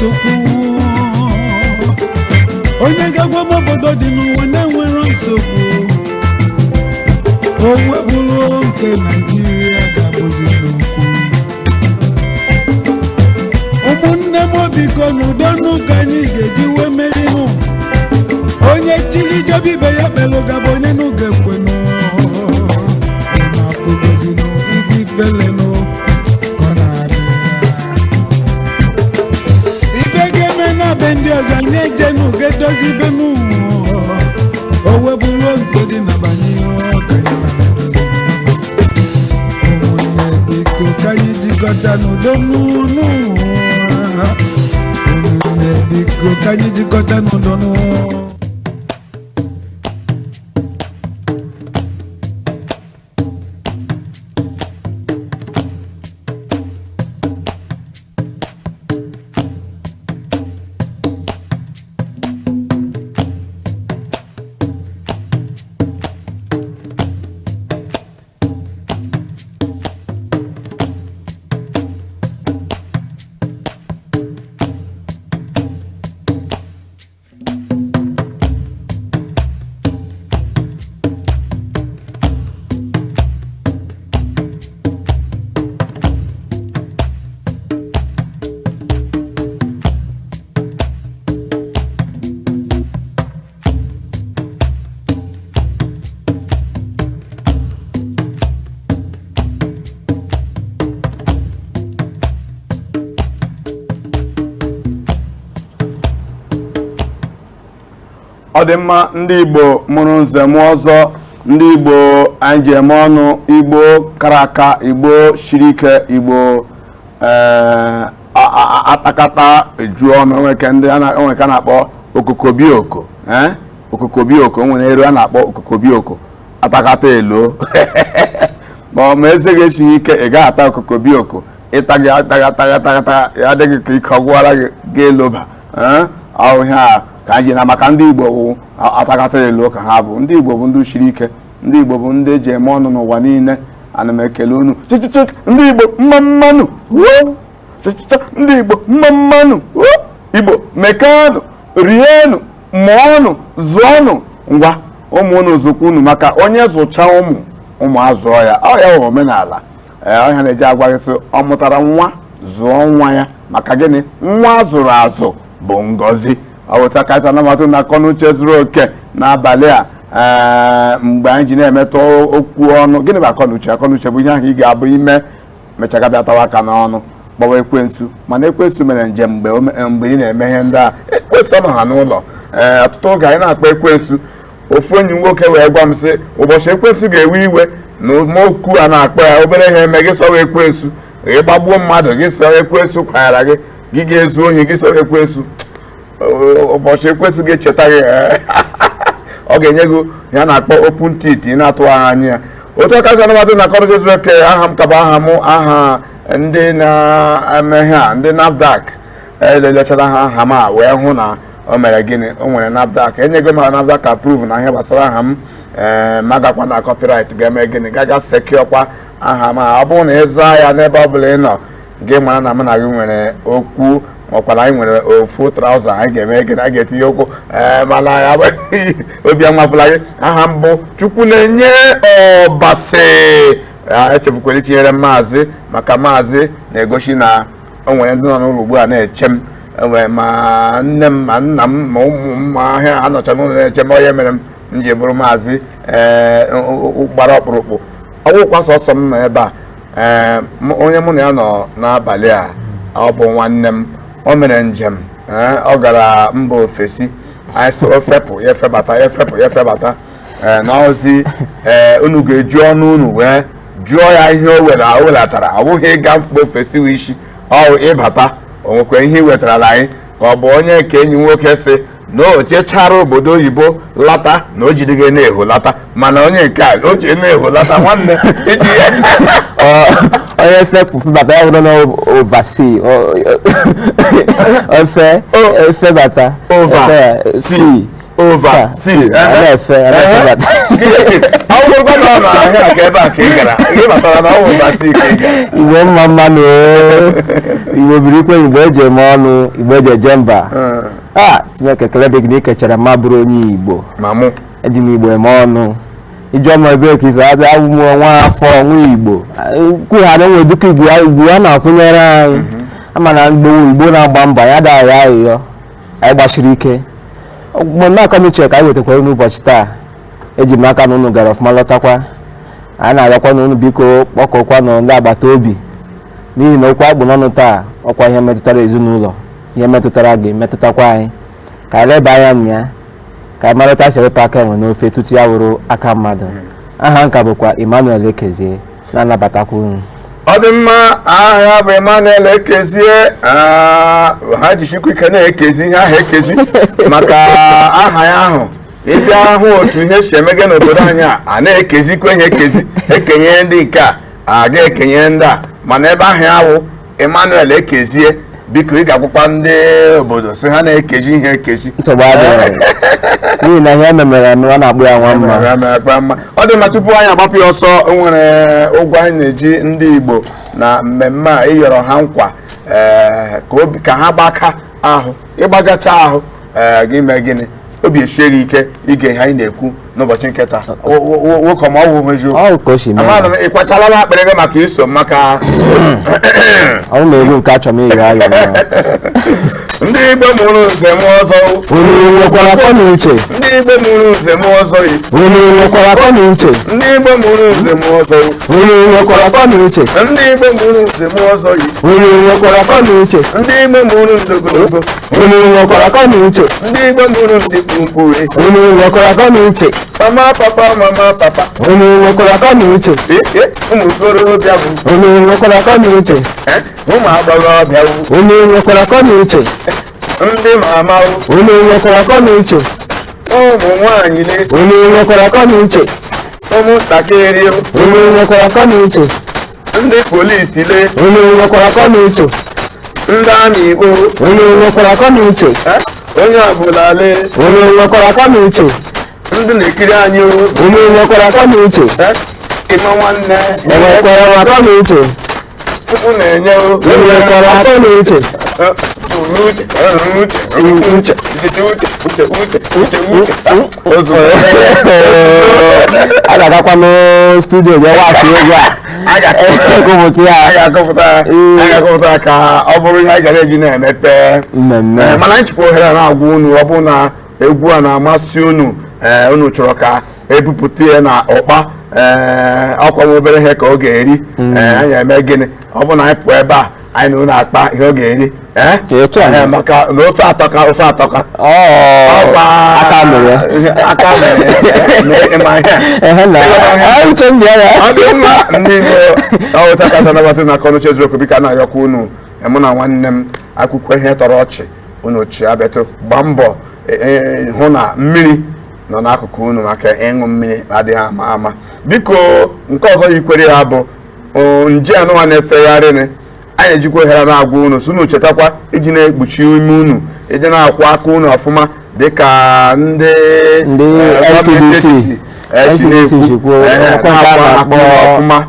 na-esokwu. Onye ga-agwa m obodo dị n'ụwa na-enwero nsogbu, o webụrụ nke Naijiria ga-abụzi n'okwu. Ụmụnne m, biko, n'udo n'ụka anyị ga-eji wee merinụ. Onye chiri jebe ibe ya kpelụ gaba, onye n'ụga ekwenụ na-afụgozinụ ife ifelenụ ka ọ na-abịa. Ife ga-eme na be ndị ọzọ, anyị ejenu ga-edozi be m. O webụrụ nke dị na banye ka anyị na-edozi. Ụmụnne, biko, ka anyị jikọta n'udo n'ụnụ. Ụmụnne, biko, ka anyị jikọta n'udo n'ụwa. Ọ dị mma. Ndị Igbo mụrụ nze mụọ ọzọ, ndị Igbo anyị ji eme ọnụ, Igbo kara aka, Igbo siri ike, Igbo atakata eju ọnụ. Onweke ndị onwe ka a na-akpọ okokobioko, okokobioko. O nwere eru a na-akpọ okokobioko, atakata elo ma eze gị esighị ike, ị gaghị ata okokobioko. Ịta gị ataghị ataghị ataghị ataghị ya adịghị ka ike ọgwụwara gị ga-eloba. Ọ ihe a ka anyị ji na maka ndị Igbo wụ atakata elo ka ha bụ. Ndị Igbo bụ ndị siri ike, ndị Igbo bụ ndị eji eme ọnụ n'ụwa niile. Ana m ekele unu chichichi. Ndị Igbo, mma mmanụ wuo. Chichicha, ndị Igbo, mma mmanụ wuo. Igbo mekanụ, rienụ, mụọnụ, zụọnụ. Ngwa, ụmụ unu zụkwa unu, maka onye zụcha ụmụ, ụmụ azụọ ya. Ọ ya wụ omenala. Ee, ọhịa na-eji agwa gị sị ọ mụtara nwa, zụọ nwa ya. Maka gịnị? Nwa zụrụ azụ bụ ngọzi. Ọ bụ ka anyị anamata na akọnuche zuru oke n'abalị a. Ee, mgbe anyị ji na-emetụ okwu ọnụ, gịnị bụ akọnuche? Akọnuche bụ ihe ahụ ị ga-abụ ime mechaga bịa tawa aka n'ọnụ, kpọwa ekwensu. Mana ekwensu mere njem mgbe ị na-eme ihe ndị a, ekwensu nọ ha n'ụlọ. Ee, ọtụtụ oge anyị na-akpọ ekwensu. Ofu enyi m nwoke wee gwa m sị ụbọchị ekwensu ga-ewe iwe na okwu a na-akpọ ya, obere ihe eme gị sọwa ekwensu, gị gbagbuo mmadụ, gị sọwa ekwensu kwanyara gị, gị ga-ezu ohi, gị sọwa ekwensu. Ụbọchị ekwensu ga-echeta gị, ọ ga-enye gị ya na-akpọ open teeth ị na-atụgharị anya ya. Otu aka si anụmatụ na akọrọchi zuru oke. Aha m kaba aha m, aha ndị na-eme ihe a, ndị NAFDAC elelechara ha aha m a wee hụ na o mere gịnị? O nwere NAFDAC, enyego m ha NAFDAC approve na ihe gbasara aha m. Ee, ma gakwa na copyright ga-eme gịnị? Gaga secure aha m a. Ọ bụrụ na ị zaa ya n'ebe ọ bụla ị nọ, gị mara na mụ na gị nwere okwu, maọkwa anyị nwere ofu trouser, anyị ga-eme gịnị? Anyị ga-etinye okwu. Ee, mana ya obi amafụla gị. Aha m bụ Chukwu na-enye ọbasị. Echefukwara itinyere m maazị, maka maazị na-egosi na o nwere ndị nọ n'ụlọ ugbu a na-eche m. Enwere ma nne m, ma nna m, ma ụmụ m, ma ahịa anọcha n'ụlọ na-eche m. Onye mere m m ji bụrụ maazị ee gbara ọkpụrụkpụ, ọgwụkwa sọsọ m nọ ebe a. Ee, onye mụ na ya nọ n'abalị a, ọ bụ nwanne m. O mere njem, ee, ọ gara mba ofesi. Anyị sị o fepụ ya, efebata, ya efepụ ya, efebata. Ee, na ozi, ee, unu ga-eji ọnụ unu wee jụọ ya ihe o were o welatara. Ọ bụghị ịga mba ofesi wụ isi ọ ịbata, o nwekwa ihe ị wetarala anyị, ka ọ bụ onye nke enyi nwoke si na o jechara obodo oyibo lata na o jideghị na-ehulata. Mana onye nke a o ji na-ehulata, nwanne, iji Onye fepụ febata ya bụrụ na oversea ofe efebata. Over. Efe sea. Oversea. A na-efe, a na-efe bata. Ọ bụrụkwa na ọ na-ahịa ka ebe a ka ị gara, ị batara na ọ bụ oversea ka ị gara. Igbo mma mma nụ oo. Igbo birikwe, Igbo eji eme ọnụ, Igbo eji eje mba. A Chineke kele dị gị na ikechara mma bụrụ onye Igbo. Ma mụ Eji m Igbo eme ọnụ. Ijụọ m ebe ka isi adị, awụ m nwa afọ nwa Igbo. Kwughara enwe dịka Igbo Igbo a na-akwụnyere anyị ama na Igbo Igbo na-agba mbọ ya da ya ayịyọ anyị gbachiri ike. Mmemme akọnuche ka anyị wetakwara n'ụbọchị taa. Eji m aka na unu gara ọfụma lọtakwa. Anyị na-arịọkwa na unu biko kpọkọkwa na ndị agbata obi, n'ihi na okwu akpụ n'ọnụ taa ọkwa ihe metụtara ezinụlọ, ihe metụtara gị metụtakwa anyị. Ka anyị leba anya na ya, ka anyị mara otu a si ewepụ aka enwe n'ofe tutu ya wụrụ aka mmadụ. Aha nka bụkwa Emmanuel Ekezie, na-anabatakwa unu. Ọ dị mma. Aha ya bụ Emmanuel Ekezie. Ha jisikwa ike na-ekezi ihe ahụ ekezi maka aha ya ahụ. Ịbịa hụ otu ihe si emege n'obodo anyị a, a na-ekezikwa ihe ekezi, ekenye ndị nke a, a ga-ekenye ndị a, mana ebe ahụ ya wụ Emmanuel Ekezie, biko ị ga-agwakwa ndị obodo si ha na-ekeji ihe ekezi. Nsogbu adịghị, n'ihi na ihe ememere eme, ọ na-akpụ ya nwa mma. Mma mma. Ọ dị mma. Tupu anyị agbapụ ya ọsọ, nwere ụgwọ anyị na-eji ndị Igbo na mmemme a ịyọrọ ha nkwa, ka obi ka ha gbaka ahụ. Ịgbagacha ahụ, gị mee gịnị? Obi esie gị ike ige ihe anyị na-ekwu n'ụbọchị nke taa. Nwoke ma ọ bụ eziokwu. Ọ ka o si mee. Amara m ịkwachala akpịrị gị maka iso maka Ọ na-eru nke achọrọ m ịyọ ayọ na Ndị Igbo mụrụ nze m ọzọ. Unu nwekwara akọ na uche. Ndị Igbo mụrụ nze m ọzọ. Unu nwekwara akọ na uche. Ndị Igbo mụrụ nze m ọzọ. Unu nwekwara akọ na uche. Ndị Igbo mụrụ nze m ọzọ. Unu nwekwara akọ na uche. Ndị Igbo mụrụ ndị ogologo. Unu nwekwara akọ na uche. Ndị Igbo mụrụ ndị mkpụmkpụ. Unu nwekwara akọ na uche. Mama papa, mama papa. Unu nwekwara akọ na uche. Ee, ụmụ okorobịa bụ Unu nwekwara akọ na uche. Ụmụ agbọghọbịa bụ Unu nwekwara akọ na uche. Ndị mama bụ Unu nwekwara akọ na uche. Ụmụ nwanyị le. Unu nwekwara akọ na uche. Ụmụntakịrị bụ Unu nwekwara akọ na uche. Ndị polisi le. Unu nwekwara akọ na uche. Ndị amị bụ Unu nwekwara akọ na uche. Onye ọbụla le. Unu nwekwara akọ na uche. Ndị na-ekiri anyị o. Unu nwekwara akọ na uche. Ịma nwanne. Enwekwara akọ na uche. Chukwu na-enye o. Unu nwekwara akọ na uche. Uche, uche, uche, uche, uche, uche, uche, uche. A ga-agakwa na studio je wachi egwu a, gụpụta ya. A ga-akọpụta ka ọ bụrụ ihe anyị gara eji na-emepe mmemme. Mana anyị chịkwa ohere a na-agwa unu, ọ bụrụ na egwu a na-amasị unu, unu chọrọ ka ebupụta ya na ụkpa, ọkwa nwa obere ihe ka ọ ga-eri. Anyị eme gịnị? Ọ bụ na anyị pụọ ebe a, anyị na unu akpa ihe ọ ga-eri. Etu a. Maka na ofe atọka, ofe atọka. Ọ Ọkwa aka mere ya. Aka mere ịma ihe a. Ehe na uche m dị ya. Ọ dị mma. Ndị Igbo, ọ wụta kasa nabata na akọnuche eziokwu. Biko, a na-ayọkwa unu, mụ na nwanne m akwụkwọ ihe tọrọ ọchị unu chi abịatụ gbaa mbọ hụ na mmiri nọ n'akụkụ unu maka ịṅụ mmiri adịghị ama ama. Biko, nke ọzọ yikwere ya bụ nje anụnwa na-efegharịnị. Anyị ejikwa ohere na-agwa unu si unu chetakwa iji na-ekpuchi ime unu, iji na-akwụ aka unu ọfụma dịka ndị Ndị gọọmenti NCDC etiti, si NCDC na-ekwu, si kwuo, ọkwa nke a na-akwụ aka na-akpọ unu ọfụma,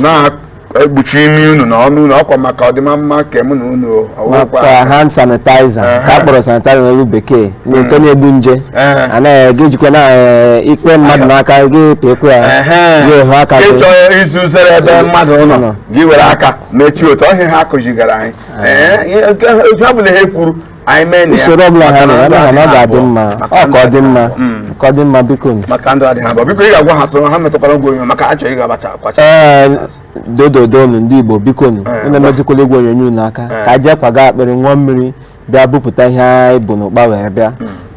na-ekpuchi imi unu na ọnụ unu, ọkwa maka ọdịmma mma nke mụ na unu o, ọwụkwa- Maka hand sanitizer ka a kpọrọ sanitizer n'olu bekee, na-eto na-egbu nje. Anaghị gị jikwa na ikwe mmadụ n'aka gị, pịakwa ya, gị hụ aka gị. Ịchọ izu zere ebe mmadụ nọ, Nọ. gị were aka mechie otu ọhịa ha kụzigara anyị. Nke ọ bụla ha ekwuru, anyị mee na ya. Usoro ọbụla ha Maka na na ndụ na ọ adịghị ga-adị abụọ. mma. Maka Ọ ndụ ka ọ dị adịghị mma abụọ. ka ọ dị mma, biko. Maka ndụ adịghị abụọ. Biko, ị ga-agwa ha tụrụ ha metụkwara ngwa onyonyo maka achọghị ịga kwacha. Ee, dododonu ndị Igbo, biko nụ, unu emetụkwala igwe onyonyo n'aka. Ka anyị jee kwaga akpịrị, ṅụọ mmiri, bịa bupụta ihe anyị bụ n'ụkpa wee bịa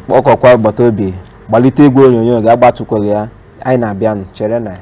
kpọkọkwa agbata obi, gbalite igwe onyonyo ga-agbatụkwala ya. Anyị na-abịanụ, chere na ya.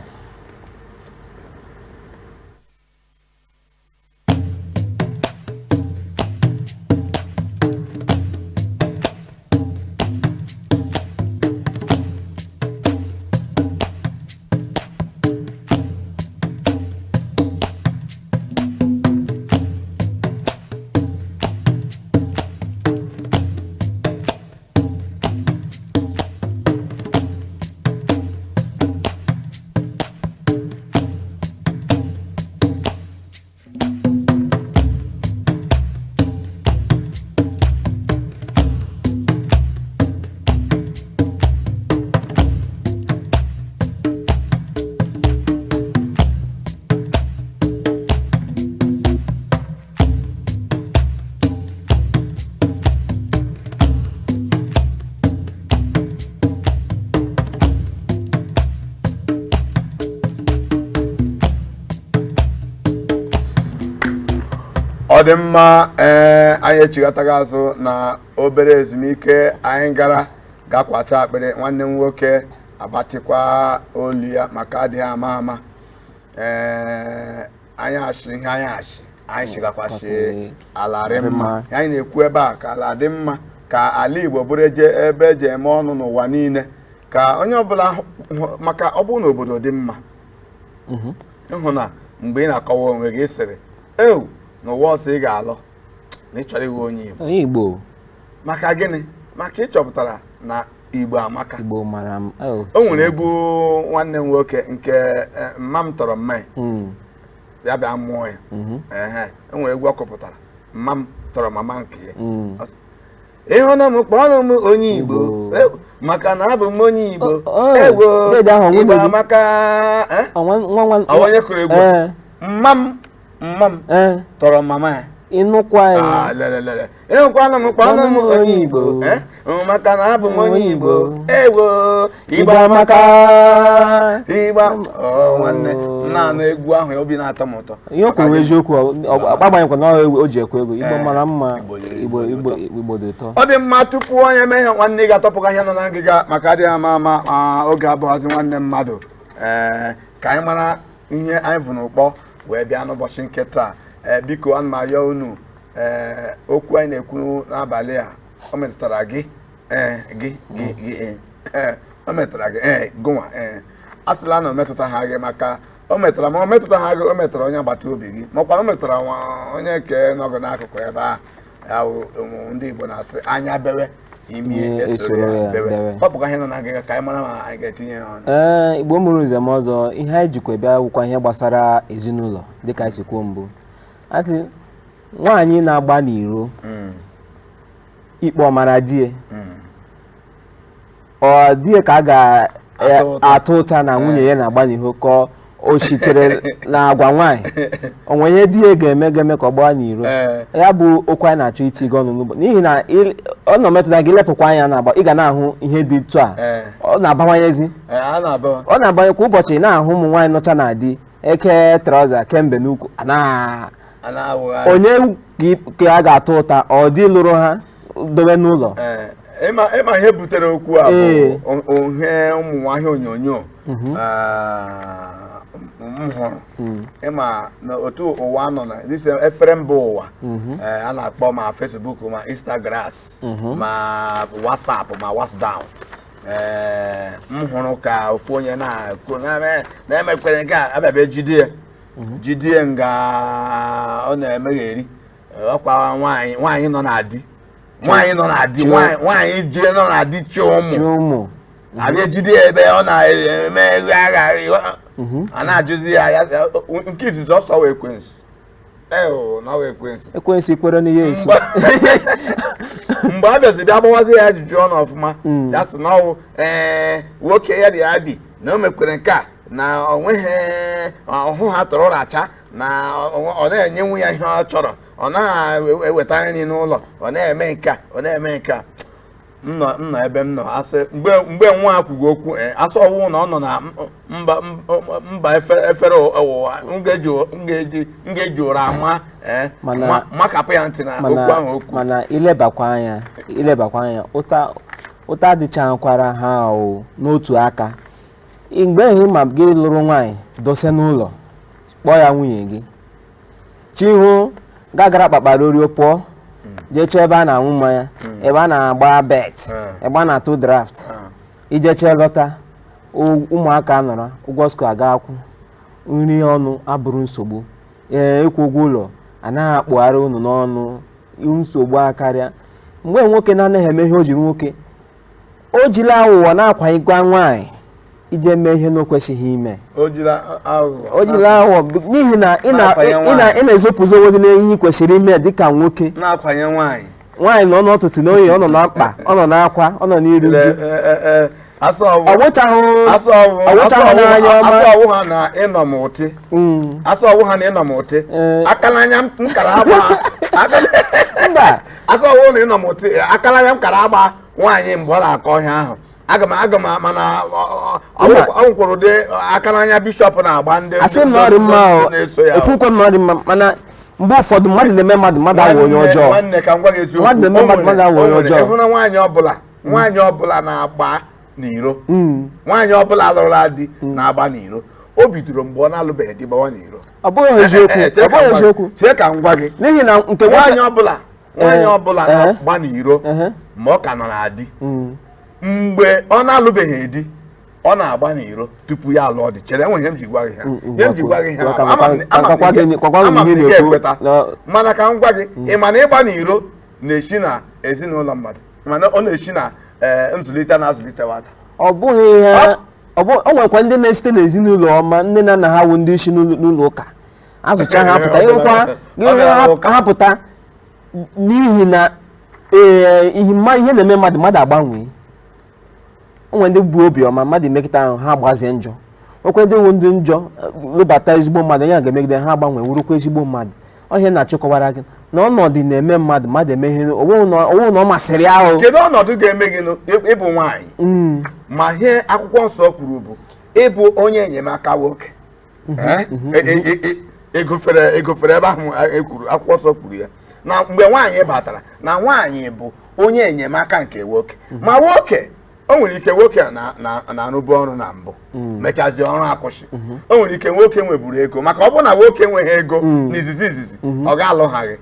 Ọ dị mma. Ee, anyị echighataghị azụ na obere ezumike anyị gara gakwacha akpịrị. Nwanne m nwoke agbatịkwa olu ya maka adịghị ama ama. Ee, anyị ashị ihe anyị ashị, anyị shigakwasị ala rị mma. Anyị na-ekwu ebe a ka ala dị mma, ka ala Igbo bụrụ eje ebe eji eme ọnụ n'ụwa niile, ka onye ọbụla maka ọ bụrụ na obodo dị mma. Ịhụ na mgbe ị na-akọwa onwe gị, ị sịrị ewu n'ụwa ọzọ ị ga-alụ na ị chọrọ ịghọ onye Igbo. Onye Igbo. Maka gịnị? Maka ị chọpụtara na Igbo amaka. Igbo mara m. Oh, o nwere egwu nwanne m nwoke nke mma m tọrọ mma ya, ya bịa mụọ ya. Ehe, e nwere egwu ọ kụpụtara, mma m tọrọ mama nke ya. Ọ sị, ịhụna m, kpọọnụ m onye Igbo. Igbo. Maka na abụ m onye Igbo. Oh, oh, ewo dede ahụ, nwunye Igbo gị. amaka, eh? Ọ, nwa nwa. Ọ onye kụrụ egwu? Ee. Mma m, mma m Ee. tọrọ mama ya. Ịnụkwa ya. Ah, lelelele, ịhụkwanụ m, kpọọnụ m onye Igbo. Eh? Maka na abụ m onye Igbo. Ewo, Igbo Igbo amaka. amaka. Igbo. Oh, nwanne m na-anụ egwu ahụ, obi na-atọ m ụtọ. Ihe o kwuru eziokwu, agbanyekwa na o ji ekwe ego. Igbo mara mma. Igbo dị- Igbo Igbo Igbo dị. Igbo dị ụtọ. Ọ dị mma. Tupu onye mee ihe, nwanne, ị ga-atọpụga ihe nọ na ngịga maka adịghị ama ama ma oge abụghazị nwanne mmadụ. Ee, ka anyị mara ihe anyị vụ n'ụkpọ wee bịa n'ụbọchị nke taa. Ee, biko, ana m ayọ unu. Ee, okwu anyị na-ekwu n'abalị a, o metụtara gị. Ee, gị gị gị, ee. Ee, o metụtara gị. Ee, gụnwa. Ee, a sịla na o metụta ha gị, maka o metụtara ma o metụta ha gị, o metụtara onye agbata obi gị, makwa o metụtara nwa onye nke nọgụ n'akụkụ ebe ahụ ya wụ. Ụmụ ndị Igbo na-asị anya bewe, imi Imi esoro esoro ya ya bewe. bewe. Ọ bụkwa ihe nọ na ngịga ka anyị mara ma anyị ga-etinye ya ọnụ. Ee, Igbo mụrụ nze m ọzọ, ihe anyị jikwa bịa wụkwa ihe gbasara ezinụlọ. Dịka anyị si kwuo mbụ, asị nwaanyị na-agba n'iro, ikpe ọmara die, ọ die ka a Atụ ụta. ga-atụ ụta na nwunye ya na-agba n'iro, ka o sitere na agwa nwaanyị onwe ihe di ya ga-eme ka ọ gbaa n'iro. Ya bụ okwu anyị na-achọ iti gị ọnụ n'ụbọ, n'ihi na ọ nọ metụta gị. Lepụkwa anya na-agba, ị ga na-ahụ ihe dị etu a. Ọ na-abawanyezi. Ee, a na-abụ. Ọ na-abanye kwa ụbọchị, na-ahụ ụmụ nwaanyị nọcha na di eke trouser kemgbe n'ukwu na a na-awụgharị. Onye ka a ga-atụ ụta, ọ dị lụrụ ha dobe n'ụlọ? Ee, ịma ihe butere okwu a bụ ohe ụmụ nwaanyị onyonyo m hụrụ. Ịma na otu ụwa nọ na this efere mba ụwa, a na-akpọ ma Facebook, ma Instagram, ma WhatsApp, ma WhatsDown. Ee, m hụrụ ka ofu onye na-ekwu na-emekwere nke a, abịa jide ya, jide nga ọ na-emegheri. Ọkwa nwaanyị, nwaanyị nọ na di, nwaanyị nọ na di, nwaanyị jie nọ na di chi ụmụ. Chi ụmụ. Abịa jide ya ebe ọ na-eme agha, a na-ajụzi ya ya nke izizi, ọsọ wee ekwensu. Ee, na ọ wee ekwensu. Ekwensu kwere n'ihe esu. Mgbe a bịazi bịa gbawazi ya ajụjụ ọnụ ọfụma, ya sị na ọwụ ee nwoke ya dị ya bi na o mekwere nke a, na o nweghị ọhụ ha tọrọ racha, na ọ na-enyenwu ya ihe ọ chọrọ, ọ naghị eweta nri n'ụlọ, ọ na-eme nke a, ọ na-eme nke a. M nọ m nọ ebe m nọ asị, mgbe nwa a kwugo okwu, asị ọwụ na ọ nọ na mba efere ụwa, m ga-eji ụra ama makapụ ya ntị na okwu ahụ okwu. Mana ilebakwa anya, ụta adịchakwara ha o n'otu aka. Mgbe ehi ma gị lụrụ nwaanyị dose n'ụlọ, kpọọ ya nwunye gị, chihu gagara kpakpara orio pụọ jee chọọ ebe a na-aṅụ mmanya, ebe a na-agba bet, ebe a na-atụ draft, ijechee lọta, ụmụaka nọrọ, ụgwọ school aga akwụ, nri ọnụ abụrụ nsogbu, ee, ịkwụ ụgwọ ụlọ anaghị akpụgharị unu n'ọnụ nsogbu a karịa. Mgbe nwoke na-anaghị eme ihe o jiri nwoke, o jila aghụghọ na-akwanyekwa nwaanyị ije mee ihe na o kwesịghị ime. O jila aghụghọ. O jila aghụghọ, n'ihi na ị Na-akwanye nwaanyị. ị na-ezopụzi onwe gị n'ihe ị kwesịrị ime dịka nwoke. Na-akwanye nwaanyị. Nwaanyị nọ n'ọtụtụ n'oyi, ọ nọ na mkpa, ọ nọ n'akwa, ọ nọ n'iru uju. Asọ ọwụ. Ọ nwụchahụ. Asọ ọwụ. Ọ nwụchahụ n'anya ọma. Asọ ọwụ ha na ịnọ m ụtị. Asọ ọwụ ha na ịnọ m ụtị. Aka n'anya m kara agba Mba. Asọ ọwụ na ịnọ m ụtị, aka n'anya m kara agba nwaanyị mgbe ọ na-akọ ihe ahụ. Aga m mana ọ nwekwara ụdị aka n'anya bishọp na-agba ndị Asị m na ọ dị mma o. ndị na-eso ya. Ekwukwe m na ọ dị mma, mana Mgbe ụfọdụ mmadụ na-eme mmadụ, mmadụ awụ onye ọjọọ. Nwanne, ka m gwa gị eziokwu. Mmadụ na-eme O mmadụ, mmadụ awụ o onye nwere. ọjọọ. Ịhụ na nwaanyị ọbụla, nwaanyị ọbụla na-agba n'iro, nwaanyị ọbụla lụrụla di na-agba n'iro, o bidoro mgbe ọ na-alụbeghị di gbawa n'iro. Ọ bụghị eziokwu. Eh, eh, Ọ bụghị eziokwu. Chee ka m gwa gị. N'ihi na nke nwaanyị nwoke ọbụla, nwaanyị ọbụla na-agba n'iro ma ọ ka nọ na di, mgbe ọ na-alụbeghị di, ọ na-agba n'iro tupu ya alụọ di. Chere, enwe ihe m ji gwa gị ha, ihe m ji gwa gị ha. Ama m na ị Gwakwa ama m m na ihe ị na-ekwu. ga-ekweta. Mana ka m gwa gị, ị ma na ịgba n'iro na-esi na ezinụlọ mmadụ? Ị ma na ọ na-esi na nzụlite na-azụlite nwata? Ọ bụghị ihe o nwekwa ndị na-esite n'ezinụlọ ọma, nne na nna ha wụ ndị isi n'ụlọ ụka, azụcha ha pụta, ịhụkwa Ọ gara ụka. ha pụta, n'ihi na ee, ihe ihe na-eme mmadụ, mmadụ agbanwee. O nwere ndị bụ obiọma, mmadụ emekịta ahụ, ha agbazie njọ. Nwekwa ndị wụ ndị njọ, lụbata ezigbo mmadụ, onye a ga-emegide ha, agbanwe wurukwa ezigbo mmadụ. Ọ ihe na-achịkọwara gị na ọnọdụ na-eme mmadụ, mmadụ eme ihe owu na ọ masịrị ya ahụ. Kedu ọnọdụ ga-eme gị ịbụ nwaanyị? Ma ihe akwụkwọ nsọ kwuru bụ ịbụ onye enyemaka nwoke. Eh? Egofere ebe ahụ e kwuru, akwụkwọ nsọ kwuru ya na mgbe nwaanyị batara, na nwaanyị bụ onye enyemaka nke nwoke. Ma nwoke, o nwere ike nwoke a na-arụbu ọrụ na mbụ, mechazie ọrụ akwụsị. O nwere ike nwoke nweburu ego, maka ọ bụrụ na nwoke enweghị ego n'izizi izizi, ọ ga-alụ ha gị,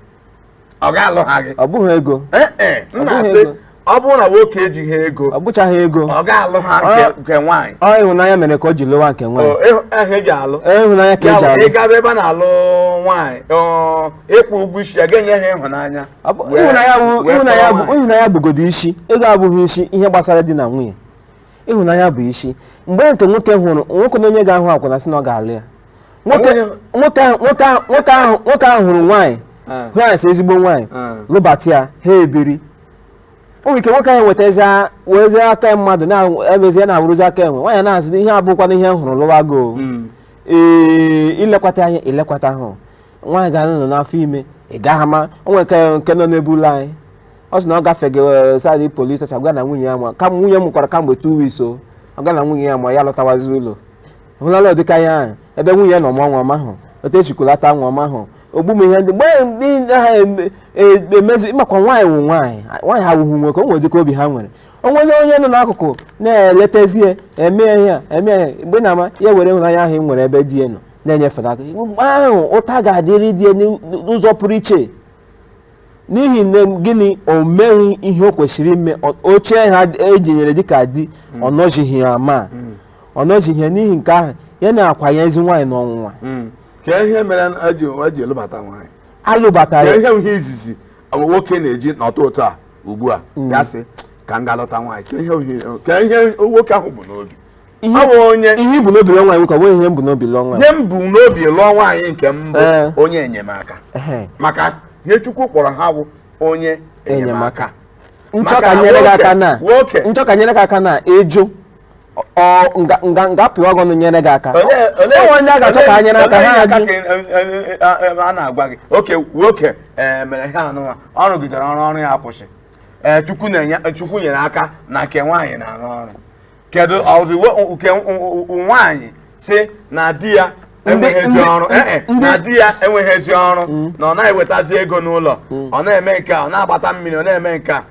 ọ ga-alụ ha gị. Ọ bụghị ego. Ee, m Ọ bụghị na-asị ego. ọ bụrụ na nwoke ejighị ego, Ọ bụchaghị ego. ọ ga-alụ ha nke nwaanyị. Ọ ịhụnanya mere ka o ji lụwa nke nwaanyị. Ọ, ahụ eji alụ. Ịhụnanya ka eji Ya bụ, alụ. ị gaba ebe a na-alụ nwaanyị, ịkwụ ụgwọ isi ya ga-enye ha ịhụnanya. Ịhụnanya bụ Wee ịhụnanya kpọrọ bụ nwaanyị. Ịhụnanya bụgodo isi. Ego abụghị isi ihe gbasara di na nwunye. Ịhụnanya bụ isi. Mgbe nke nwoke hụrụ nwoke na onye ga-ahụ akwụna sị na ọ ga-alụ ya, nwoke nwoke ahụ nwoke ahụ hụrụ nwaanyị, hụ ya sị ezigbo nwaanyị, lụbata ya, ha ebiri. O nwere ike nwoke ahụ nwetazie wezie aka mmadụ na-emezie na-awụrụzi aka enwe. Nwaanyị na-azụ ihe abụkwana ihe m hụrụ lụwago. Ee, ilekọta anya, ilekọta ahụ nwaanyị ga-anọ n'afọ ime, ị gaghị ama. O nwere nke nọ n'ebe ụlọ anyị, ọ sị na ọ gafego side police station, gwa na nwunye ya ma kam nwunye m mụkwara kamgbe 2 weeks o. Ọ ga na nwunye ya ma ya lọtawazi ụlọ, hụlala ụdịka ya ahụ ebe nwunye ya nọ mụọ nwa ọma hụ otu esikwulata nwa ọma hụ ogbu m ihe ndị mgbe ndị ha emezu. Ịmakwa nwaanyị wụ nwaanyị, nwaanyị ha wụhụ nwoke. O nwere dịka obi ha nwere. O nwezi onye nọ n'akụkụ na-eletazie, eme ihe a, eme ihe mgbe na-ama ya were ịhụnanya ahụ ị nwere ebe di ya nọ na-enyefe aka. Mgbe ahụ ụta ga-adịrị di ya n'ụzọ pụrụ iche, n'ihi na gịnị? O meghị ihe o kwesịrị ime. Oche ha ejinyere dịka di, ọ nọzighị ya, ama ọ nọzighị ya. N'ihi nke ahụ, ya na-akwanye ezi nwaanyị n'ọnwụnwa. Ka ihe mere eji elụbata nwaanyị? Alụbatara. Ka ihe ihe izizi nwoke na-eji n'ọtụ ụtọ a ugbu a, ya sị ka m ga-alọta nwaanyị, ka ihe nwoke ahụ bụ n'obi? Ihe Ọ bụ onye ihe ibu n'obi lụọ nwaanyị nwoke, ọ bụghị ihe m bụ n'obi lụọ nwaanyị. Ihe m bụ n'obi lụọ nwaanyị nke mbụ, onye enyemaka, maka ihe Chukwu kpọrọ ha bụ onye enyemaka. Nchọ Maka ka nyere gị aka na nwoke nchọ ka nyere gị aka na ịjụ ọ nga nga nga pịwa gị ọnụ nyere gị aka. Ole O nwere ndị a ga-achọ ka ha nyere aka, olee ha aka ajụ. ka a na-agwa gị oke nwoke mere ihe anụnwa, ọ rụgidere ọrụ, ọrụ ya akwụsị. Ee, Chukwu na-enye, Chukwu nyere aka na nke nwaanyị na-arụ ọrụ. Kedu ọzọ nke nwaanyị si na di ya enweghị ezi ọrụ, na di ya enweghị ezi ọrụ, na ọ na-ewetazi ego n'ụlọ, ọ na-eme nke a, ọ na-agbata mmiri, ọ na-eme nke a,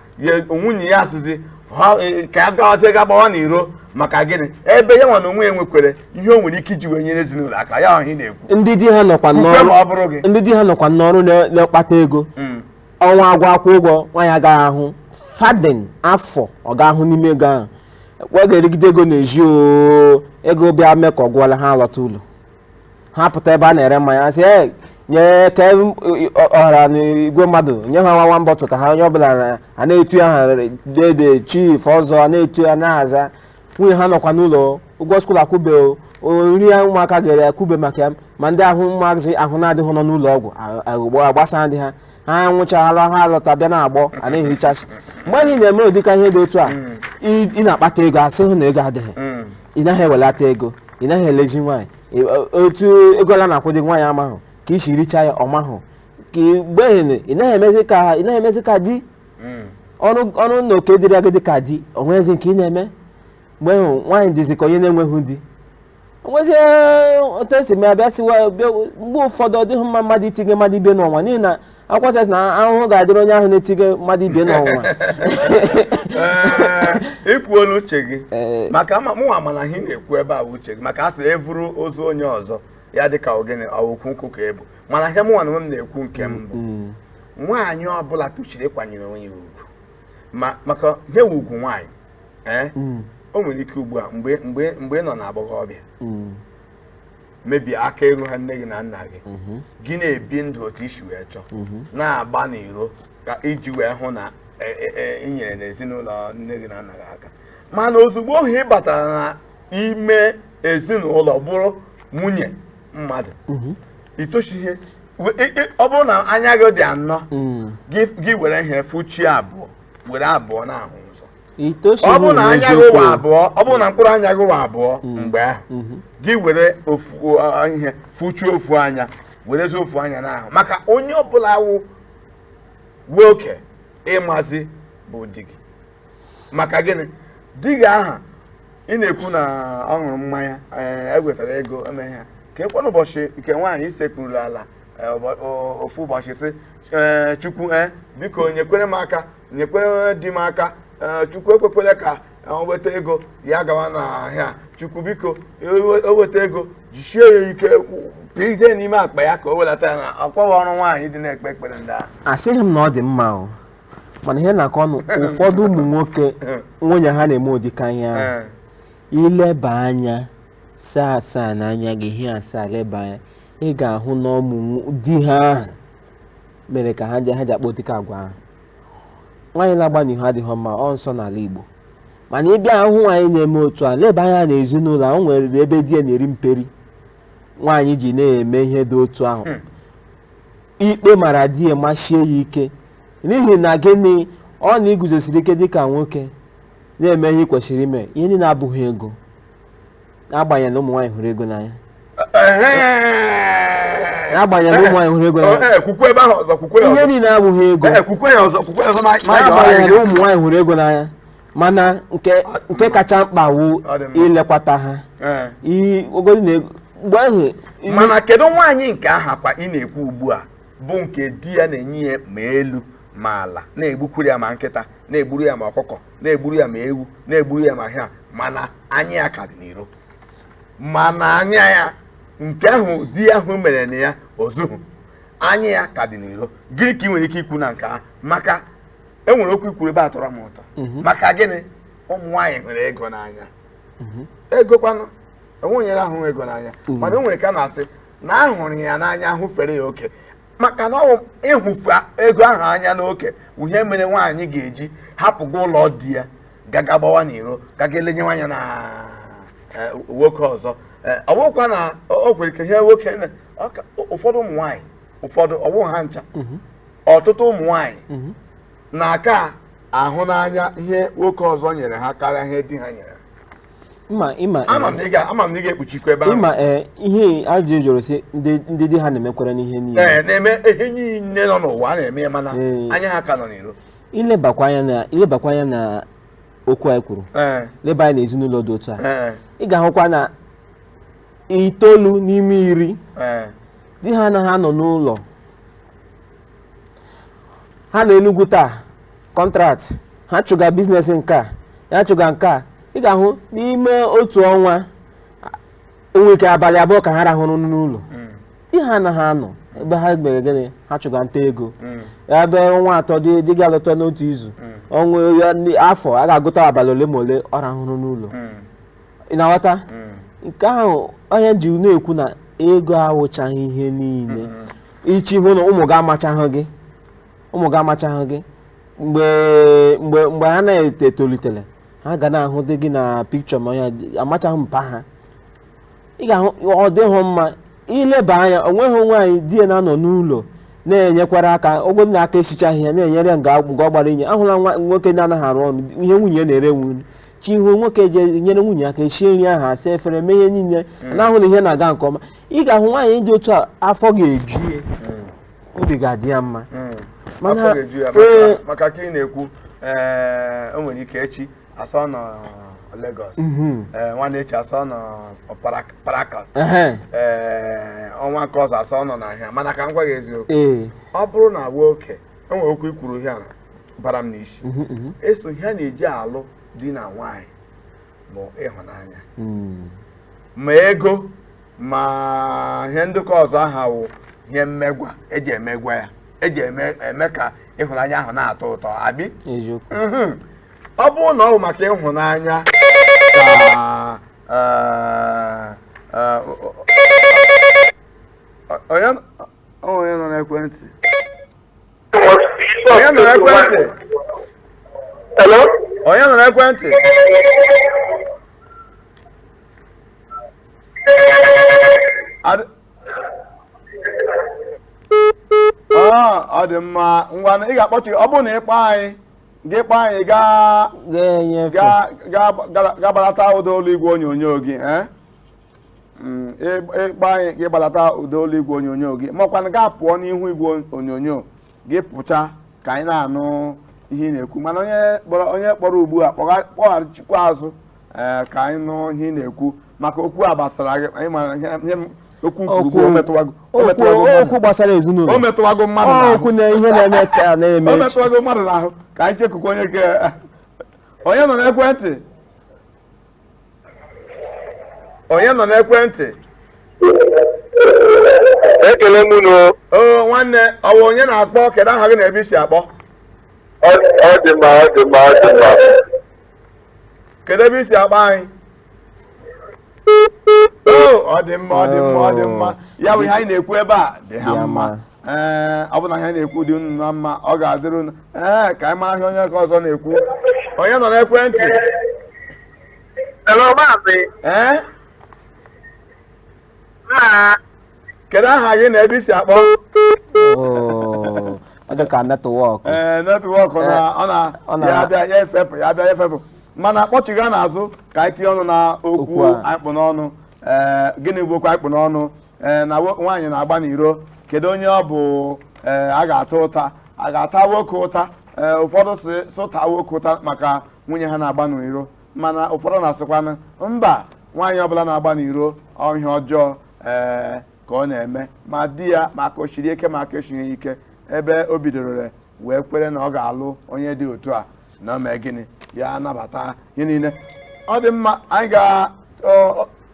nwunye ya asịzi ha, ka ya gawazie ga gbawa n'iro? Maka gịnị? Ebe ya nwa na onwe ya nwekwere ihe o nwere ike iji wee nyere ezinụlọ aka ya, ọhị na-ekwu. Ndị di ha nọkwa Ukwe n'ọrụ. ma ọ bụrụ gị. Ndị di ha nọkwa n'ọrụ na-akpata ego. Ọnwa agwọ akwụ ụgwọ, nwaanyị agaghị ahụ farthing afọ ọ ga-ahụ n'ime ego ahụ. Ọ ga-erigide ego na-eji o ego bịa mee ka ọ gwụọla ha lọta ụlọ, ha pụta ebe a na-ere mmanya, sị, "Ee, nye ka ọhara na igwe mmadụ nye ha nwa bottle," ka ha onye ọbụla a na-etu ya ha dede chief ọzọ, a na-etu ya na-aza. Nwunye ha nọkwa n'ụlọ, ụgwọ school akwụbe, o nri ya ụmụaka gere akwụbe maka ya, ma ndị ahụ ụmụazị ahụ na-adịghị nọ n'ụlọ ọgwụ aghụgbọ agbasa ndị ha ha nwụchala, ha lọta bịa na-agbọ a na-ehichasị. Mgbe anyị na-eme ụdịka ihe dị otu a, ị na-akpata ego, asị hụ na ego adịghị, ị naghị ewelata ego, ị naghị elezi nwaanyị. Otu ego ala na-akwụdị nwaanyị amahụ ka isi richa ya ọmahụ ka mgbe ị naghị emezi ka ị naghị emezi ka di ọrụ ọrụ na oke dịrị gị dị ka di onwezi nke ị na-eme. Mgbe ahụ nwaanyị dịzi ka onye na-enweghị di. Nwezie otu esi mee abịa siwa bịa. Mgbe ụfọdụ ọ dịghị mma mmadụ itinye mmadụ ibe n'ọnwa, n'ihi na akwụkwọ sị na ahụhụ ga-adịrị onye ahụ na-etinye mmadụ ibe n'ọnwa. Ee, ikwuola uche gị, maka mụnwa mana ihe ị na-ekwu ebe a bụ uche gị, maka a sị evuru ozu onye ọzọ ya dịka ogene ọwụkwu nkụ ka ebu. Mana ihe mụnwa na onwe m na-ekwu, nke mbụ, nwaanyị ọbụla tụchiri ịkwanyere onwe ya ugwu, ma maka ihe wu ugwu nwaanyị, ee, o nwere ike ugbu a mgbe ị nọ na agbọghọbịa mebie aka eru ha nne gị na nna gị, gị na-ebi ndụ otu isi wee chọọ, na-agba n'iro ka iji wee hụ na ị nyere n'ezinụlọ nne gị na nna gị aka. Mana ozugbo oge ị batara na ime ezinụlọ bụrụ nwunye mmadụ, itochi ihe ọ bụrụ na anya gị dị anọ, gị were ihe fụchie abụọ, were abụọ na-ahụ ụzọ. Itochi. Ọ bụrụ na anya gị wa abụọ, ọ bụrụ na mkpụrụ anya gị wa abụọ mgbe ahụ, gị were ofu ihe fụchie ofu anya, werezi ofu anya n'ahụ, maka onye ọbụla wụ nwoke ịmazi bụ di gị. Maka gịnị? Di gị aha ị na-ekwu na ọ ṅụrụ mmanya, ee, e wetara ego emeghe ya ka ekwe n'ụbọchị nke nwaanyị isekpuru ala, ofu ụbọchị sị, ee, Chukwu, ee, biko nyekwere m aka, nyekwere di m aka, ee, Chukwu ekwekwele ka o weta ego ya gawa n'ahịa. Chukwu biko, o weta ego, jisie ya ike, pide n'ime akpa ya ka o welata ya na ọkwawa. Ọrụ nwaanyị dị na-ekpe ekpere ndị ahụ. Asịghị m na ọ dị mma o, mana ihe na-akọ ọnụ, ụfọdụ ụmụ nwoke nwunye ha na-eme ụdịka ihe ahụ. Ileba anya saa asaa n'anya gị, ihe asaa, leba anya, ị ga-ahụ na ụmụ di ha ahụ mere ka ha ji ha ji akpọ ụdịka agwa ahụ. Nwaanyị na-agba n'ihu adịghị mma, ọ nsọ n'ala Igbo. Mana ịbịa ahụ nwaanyị na-eme otu a, leba anya na ezinụlọ ahụ nwere ebe di ya na-eri mperi, nwaanyị ji na-eme ihe dị otu ahụ. Ikpe mara di ya, machie ya ike. N'ihi na gịnị? Ọ na iguzosiri ike dịka nwoke na-eme ihe ị kwesịrị ime. Ihe niile abụghị ego, n'agbanyeghị na ụmụ nwaanyị hụrụ ego n'anya, n'agbanyeghị na ụmụ nwaanyị hụrụ ego n'anya. Ee, kwukwe ebe ahụ ọzọ, kwukwe ya Ihe ọzọ. niile abụghị ego. Ee, kwukwe ya ọzọ, kwukwe ya ọzọ, ma N'agbanyeghị na ụmụ nwaanyị hụrụ ego n'anya, mana nke kacha mkpa wụ Ọ dị mma. ilekwata ha. Ee. Ogodi na ego mgbe ahụ Mana kedu nwaanyị nke aha kwa ị na-ekwu ugbu a bụ nke di ya na-enye ya ma elu ma ala, na-egbukwuru ya ma nkịta, na-egburu ya ma ọkụkọ, na-egburu ya ma ewu, na-egburu ya ma ha, mana anya ya ka dị n'iro, mana anya ya nke ahụ di ahụ mere na ya ozuhu, anya ya ka dị n'iro? Gịnị ka ị nwere ike ikwu na nke ahụ? Maka e nwere okwu ikwuru ebe a tọrọ m ụtọ. Maka gịnị? Ụmụ nwaanyị hụrụ ego n'anya. Ego kwanụ, enwe onye ahụ ego n'anya, mana o nwere ka a na-asị na ahụrụ ya n'anya hụfere ya oke, maka na ọ ịhụfe ego ahụ anya n'oke bụ ihe mere nwaanyị ga-eji hapụga ụlọ di ya, gaga gbawa n'iro, gaga elenye anya na nwoke ọzọ. Ọ bụrụkwa na o kwere ka ihe nwoke ụfọdụ ụmụ nwaanyị, ụfọdụ, ọ bụghị ha ncha, ọtụtụ ụmụ nwaanyị na-aka ahụ n'anya ihe nwoke ọzọ nyere ha karịa ihe di ha nyere ha. Ịma, ịma. Ama m na ị ga-ekpuchikwa ebe ahụ. Ịma, ee, ihe ajụjụ jụrụ sị ndị di ha na-emekwara n'ihe niile. Ee, na-eme ihe niile nọ n'ụwa a na-eme ya, mana anya ha ka nọ n'iro. Ilebakwa anya na okwu anyị kwuru, leba anya n'ezinụlọ dị otu a, ị ga-ahụkwa na 9 n'ime 10 di ha anaghị anọ n'ụlọ. Ha na Enugu taa contract ha, chụga business nke a, ya chụga nke a. Ị ga-ahụ n'ime otu ọnwa, onwe ike abalị 2 ka ha rahụrụ n'ụlọ. Di ha anaghị anọ ebe ha mere gịnị? Ha chụga nta ego. Ebe ọnwa 3 dị gị alọta n'otu izu, ọnwa ya afọ a ga-agụta abalị ole ma ole ọ rahụrụ n'ụlọ. Ị na-aghọta nke ahụ? Onye ji na-ekwu na ego awụchaghị ihe niile. Ichi hụ na ụmụ gị amachaghị gị, ụmụ gị amachaghị gị, mgbe ha na-etolitere, ha ga na-ahụ dị gị na pikchọ, ma ya amachaghị mpa ha. Ị ga-ahụ ọ dịghị mma ileba anya. Onweghị nwaanyị di ya na-anọ n'ụlọ na-enyekwara aka, ogo na aka esichaghị ya, na-enyere ya nga ọ gbara inye. Ahụla nwa nwoke na-anaghị arụ ọrụ, ihe nwunye ya na-ere nwu chi ihu nwoke je nyere nwunye aka eshie nri ahụ, asa efere, mee ihe niile, na-ahụ na ihe na-aga nke ọma. Ị ga-ahụ nwaanyị dị otu a, afọ ga-eju ya, obi ga-adị ya mma. Mana Afọ ga-eju ya. Maka ka ị na-ekwu. Ee, o nwere ike echi asọ nọ Lagos, ee, nwanne echi asọ nọ Parakat. Ehe. Ee, ọnwa nke ọzọ asọ nọ n'ahịa. Mana ka m gwa gị eziokwu, Ee. ọ bụrụ na nwoke enwere okwu ikwuru ihe a bara m n'isi, eso ihe a na-eji alụ di na nwaanyị bụ ịhụnanya, ma ego ma ihe ndịkọ ọzọ aha wụ ihe mmegwa eji emegwa ya, eji eme ka ịhụnanya ahụ na-atọ ụtọ abi. Eziokwu. Ọ bụrụ na ọ bụ maka ịhụnanya ka onye nọ n'ekwentị, onye nọ n'ekwentị? Hello? Onye nọ n'ekwentị? Ọ dị mma. Ngwa, ị ga-akpọchi. Ọ bụrụ na ịkpọ anyị, gị kpọọ anyị gaa Ga-enyefe. Gaa gbalata ụda olu igwe onyonyo gị, eh? Ịkpọ anyị, gị gbalata ụda olu igwe onyonyo gị, makwanụ gaa pụọ n'ihu igwe onyonyo gị, pụcha ka anyị na-anụ ihe ị na-ekwu. Mana onye kpọrọ ugbu a, kpọghachikwa azụ, ee, ka anyị nụ ihe ị na-ekwu, maka okwu a gbasara gị. Anyị mara ihe okwu kwuru bụ o metụwago o metụwago mmadụ. Okwu gbasara ezinụlọ. O metụwago mmadụ Ọ n'ahụ. Okwu na ihe na-eme taa na-eme O echi. metụwago mmadụ n'ahụ. Ka anyị chekukwa onye ke onye nọ n'ekwentị, onye nọ n'ekwentị. Ekele m unu. O nwanne, ọ bụ onye na-akpọ? Kedu aha gị na ebe i si akpọ? Ọ dị mma, ọ dị mma, ọ dị mma. Kedu ebe i si akpọ anyị? O ọ dị mma, ọ dị mma, ọ dị mma. Ya bụ ihe anyị na-ekwu ebe a dị ha Dị ha mma. mma. Ee, ọ bụ na ihe anyị na-ekwu dị unu na mma, ọ ga-adịrị unu. Ee, ka anyị mara ihe onye nke ọzọ na-ekwu. Onye nọ n'ekwentị? Hello, maazị. Ee. Mma. Kedu aha gị na ebe i si akpọ? Oh, ọ dị ka network. Ee, network na ọ na ọ na- ya bịa ya efepụ, ya bịa ya efepụ. Mana kpọchiga n'azụ ka anyị tinye ọnụ na okwu Okwu a. anyị kpụ n'ọnụ. Ee, gịnị bụ okwu anyị kpụ n'ọnụ? Ee, na nwaanyị na-agba n'iro, kedu onye ọ bụ? Ee, a ga-ata ụta, a ga-ata nwoke ụta? Ee, ụfọdụ si sụta nwoke ụta maka nwunye ha na-agba n'iro, mana ụfọdụ na-asịkwanụ mba, nwaanyị ọbụla na-agba n'iro, ọ ihe ọjọọ ee ka ọ na-eme, ma di ya ma ka o shiri ike ma ka eshighị ike, ebe o bidoro wee kwere na ọ ga-alụ onye dị otu a, na o mee gịnị, ya anabata ihe niile. Ọ dị mma. Anyị ga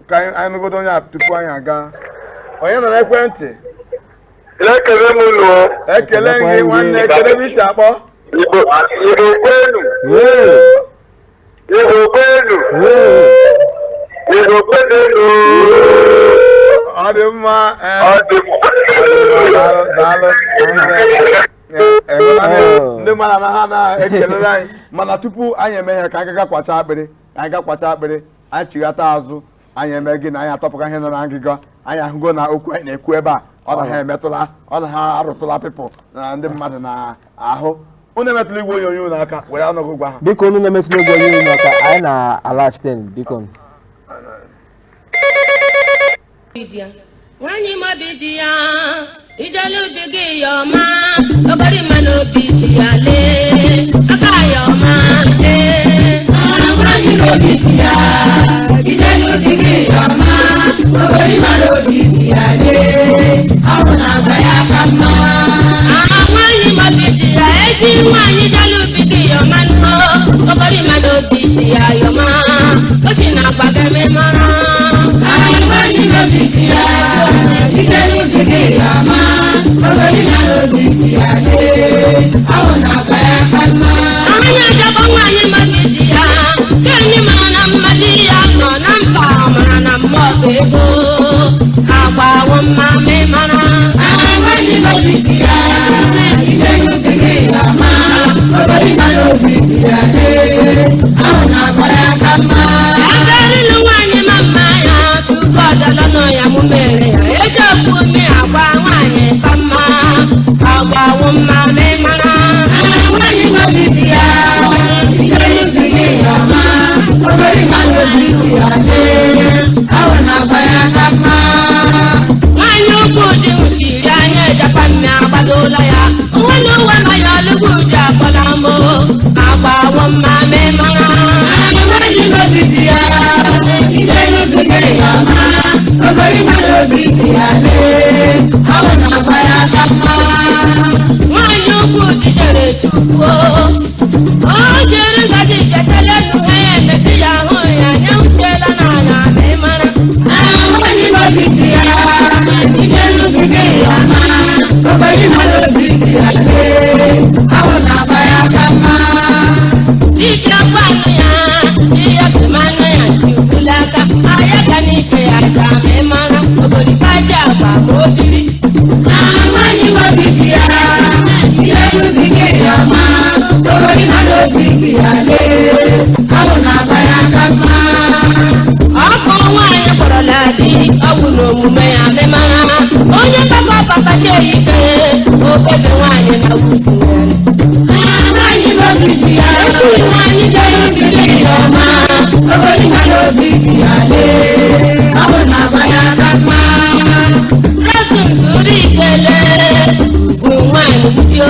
ka anyị nụgodo onye a tupu anyị aga. Onye nọ n'ekwentị? Ekele m unu. Ekele gị nwanne. Ekele ebe i si akpọ? Igbo, Igbo kwenu. Igbo kwenu. Igbo kwenu. Ọ dị mma, ee. Ọ dị mma. Daalụ, daalụ. Ee, ịhụla ndị mmadụ na ha na-ekelere anyị. Mana tupu anyị eme ihe, ka anyị ga kwacha akpịrị, ka anyị ga kwacha akpịrị, anyị chighata azụ, anyị eme gị na anyị atọpụga ihe nọ na ngịga. Anyị ahụgo na okwu anyị na-ekwu ebe a, ọ na ha emetụla, ọ na ha arụtụla people na ndị mmadụ na-ahụ. Unu emetụla igwe onyonyo n'aka, were ọnụgụ gwa ha. Biko, unu na-emetụla oge onye unu aka, anyị na-alaghachite, biko. Nwanyị mabi di ya ijelu ubi gị ya ọma, ogori mma n'obi di ya, lee aka ya ọma, ee. Nwanyị n'obi di ya ijelu ubi gị ya ọma, ogori mma n'obi di ya, lee ọrụ na-agba ya aka mma. Ah, nwanyị mabi di ya, ezi nwanyị jelu ubi gị ya ọma nụ, ogori mma n'obi di ya ya ọma, o si na agba gị mara. Nwanyị n'obi di ya ijelu ubi gị ya ọma, ogori mma n'obi di ya, lee ọrụ na-agba ya aka mma. Anyị achọkwa nwaanyị mabi di ya ka anyị mara na mmadụ ya nọ na mba, mara na mmụọ bụ ego agbawo mma ma ị mara. Nwanyị n'obi di ya ijelu ubi gị ya ọma, ogori mma n'obi di ya, lee ọrụ na-agba ya aka mma. Agarịlụ nwaanyị ma mma ya tupu ọdọlọ nọ ya mụ mere ya ejiokwu ome agwa nwaanyị ka mma agbawo mma ma ị mara. Nwanyị n'obi di ya ijelu ubi gị ya ọma, ogori mma n'obi di ya, lee ọrụ na-agba ya aka mma. Nwaanyị ukwu dị nwụchiri anya ejekwa mme agbadola ya onwe na uwe ma ya ọlụgwu ji akpọla mbụ. agwa anụ ya ihe kemanụ ya nti aka ahịa ka n'ike ya ka ma ị mara ogolipaji agwa ma o biri. Nwaanyị obi dị ya, ihe n'ubi gị ya ọma, ogori na n'obi dị ya lee, awụ na-agba ya aka mma. Ọkụ nwaanyị kpọrọla di ọgwụ n'omume ya memara onye gbakọ papachi ike okpebe nwaanyị na wutu. Nwaanyị obi dị ya, nwaanyị ihe n'ubi gị ya ọma, ogori na n'obi dị ya lee, awụ na-agba ya aka mma. Blessing zuru ikele bụ nwaanyị wudio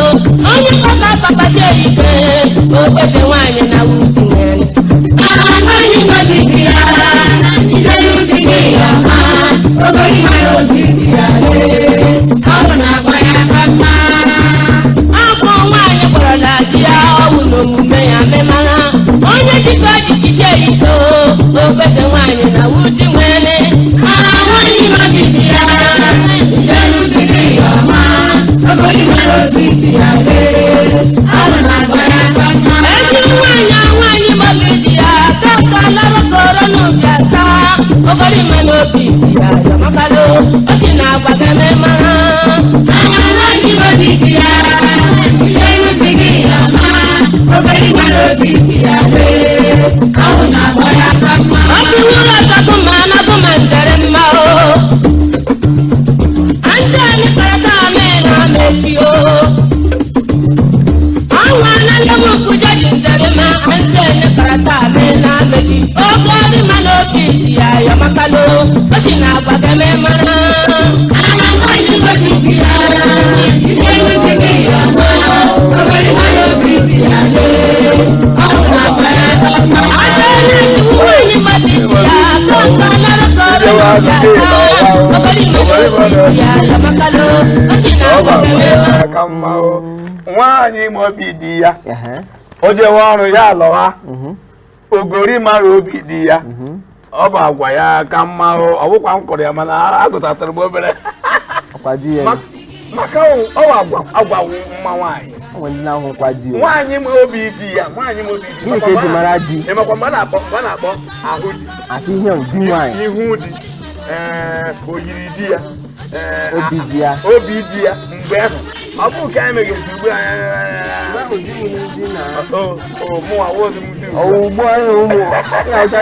onye gbakọ papachi ike okpebe nwaanyị na wutu. Nwaanyị obi dị ya, ihe n'ubi gị ya ọma, ogori na n'obi dị ya lee, awụ na-agba ya aka mma. Akwụ nwaanyị kpọrọla di ya ọwụ n'omume ya memara onye jikọ jikiche iko okpebe nwaanyị na wuti nwere. Nwaanyị obi dị ya, ihe n'ubi gị ya ọma, ogori na n'obi dị ya lee, awụ na-agba ya aka mma. Ezi nwaanyị nwaanyị gbabi di ya kaka larụkọrọ n'obi aka ogori ma n'obi di ya yamakalo osi na agwa game mara. Nwaanyị obi dị ya, ihe n'ubi gị ya ọma, ogori na n'obi dị ya lee, awụ na-agba ya aka mma. Ọkụ wúrọ̀ ọ̀tọ̀kùnmá anágúnmá ntẹ̀rẹ̀ mma o. Ndị anyị kparata amị na amechi o. Ọnwa ananyawu nkwụja ji ntẹ̀rẹ̀ mma ndị anyị kparata amị na amechi. Oge ọdị mma n'obi dị ya yọmakalo, o si na agwa geme mara. Nwaanyị obi dị ya, ihe n'ubi gị ya ọma, ogori na n'obi dị ya lee, awụ na-agba ya aka mma. Ada na-eti nwanyị mmadụ dị ya kọ̀ọ̀kan lárúkọ rẹ̀ lóbi àká. Oge ọdị mma n'obi dị ya yọmakalo, o si na agwa geme mara. Ka mma o nwaanyị ma obi dị ya Ehe. o jewe ọrụ ya alọwa ogori mara obi dị ya ọ bụ agwa ya ka mma o ọ bụkwa m kụrụ ya mana agụtatara m obere. Ọkwa di ya. Maka ọ bụ agwa agwa mma nwaanyị. O nwere ndị na-ahụkwa di o. Nwaanyị ma obi dị ya, nwaanyị ma obi dị Gịnị ka eji mara di? Ị makwa mgbe a na-akpọ mgbe a na-akpọ ahụ di Asị ihe ọ di nwaanyị. Ihu di ee oyiri di ya ee, Obi di ya. Obi di ya mgbe ahụ ọ bụ nke anyị megezi ugbu a. O o mụnwa wozi m di ugbu a. Ugbu a ụmụ ya ọcha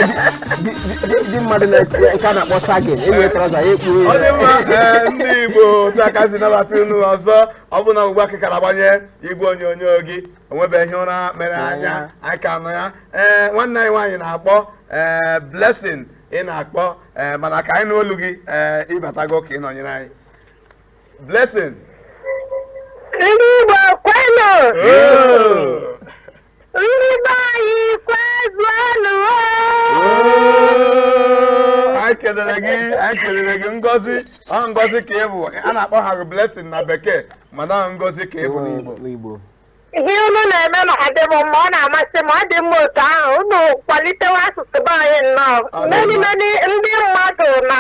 di mmadụ na nke a na-akpọ sagin enwe trọza ya ekpuru Ọ dị mma ee, ndị Igbo otu aka si nabata unu ọzọ ọ bụ na ugbu a kịkara gbanye igwe onyonyo gị onwebeghị ụra mere anya anyị ka nọ ya ee nwanne anyị nwaanyị na-akpọ ee Blessing ị na-akpọ ee mana ka anyị n'olu gị ee ịbatago ka ị nọnyere anyị Blessing. Ndị Igbo kwenu! Oh! Ndị be anyị kwezuonụ! Oh! Anyị kelere gị anyị kelere gị Ngozi ọ Ngozi ka ị bụ a na-akpọ ha gị Blessing na bekee mana ọ Ngozi ka ị bụ n'Igbo. n'Igbo. Ihe unu na-eme na-adị m mma, ọ na-amasị m, ọ dị mma otu ahụ unu kwalitewe asụsụ be anyị nnọọ. Ọ dị Many mma. many ndị mmadụ na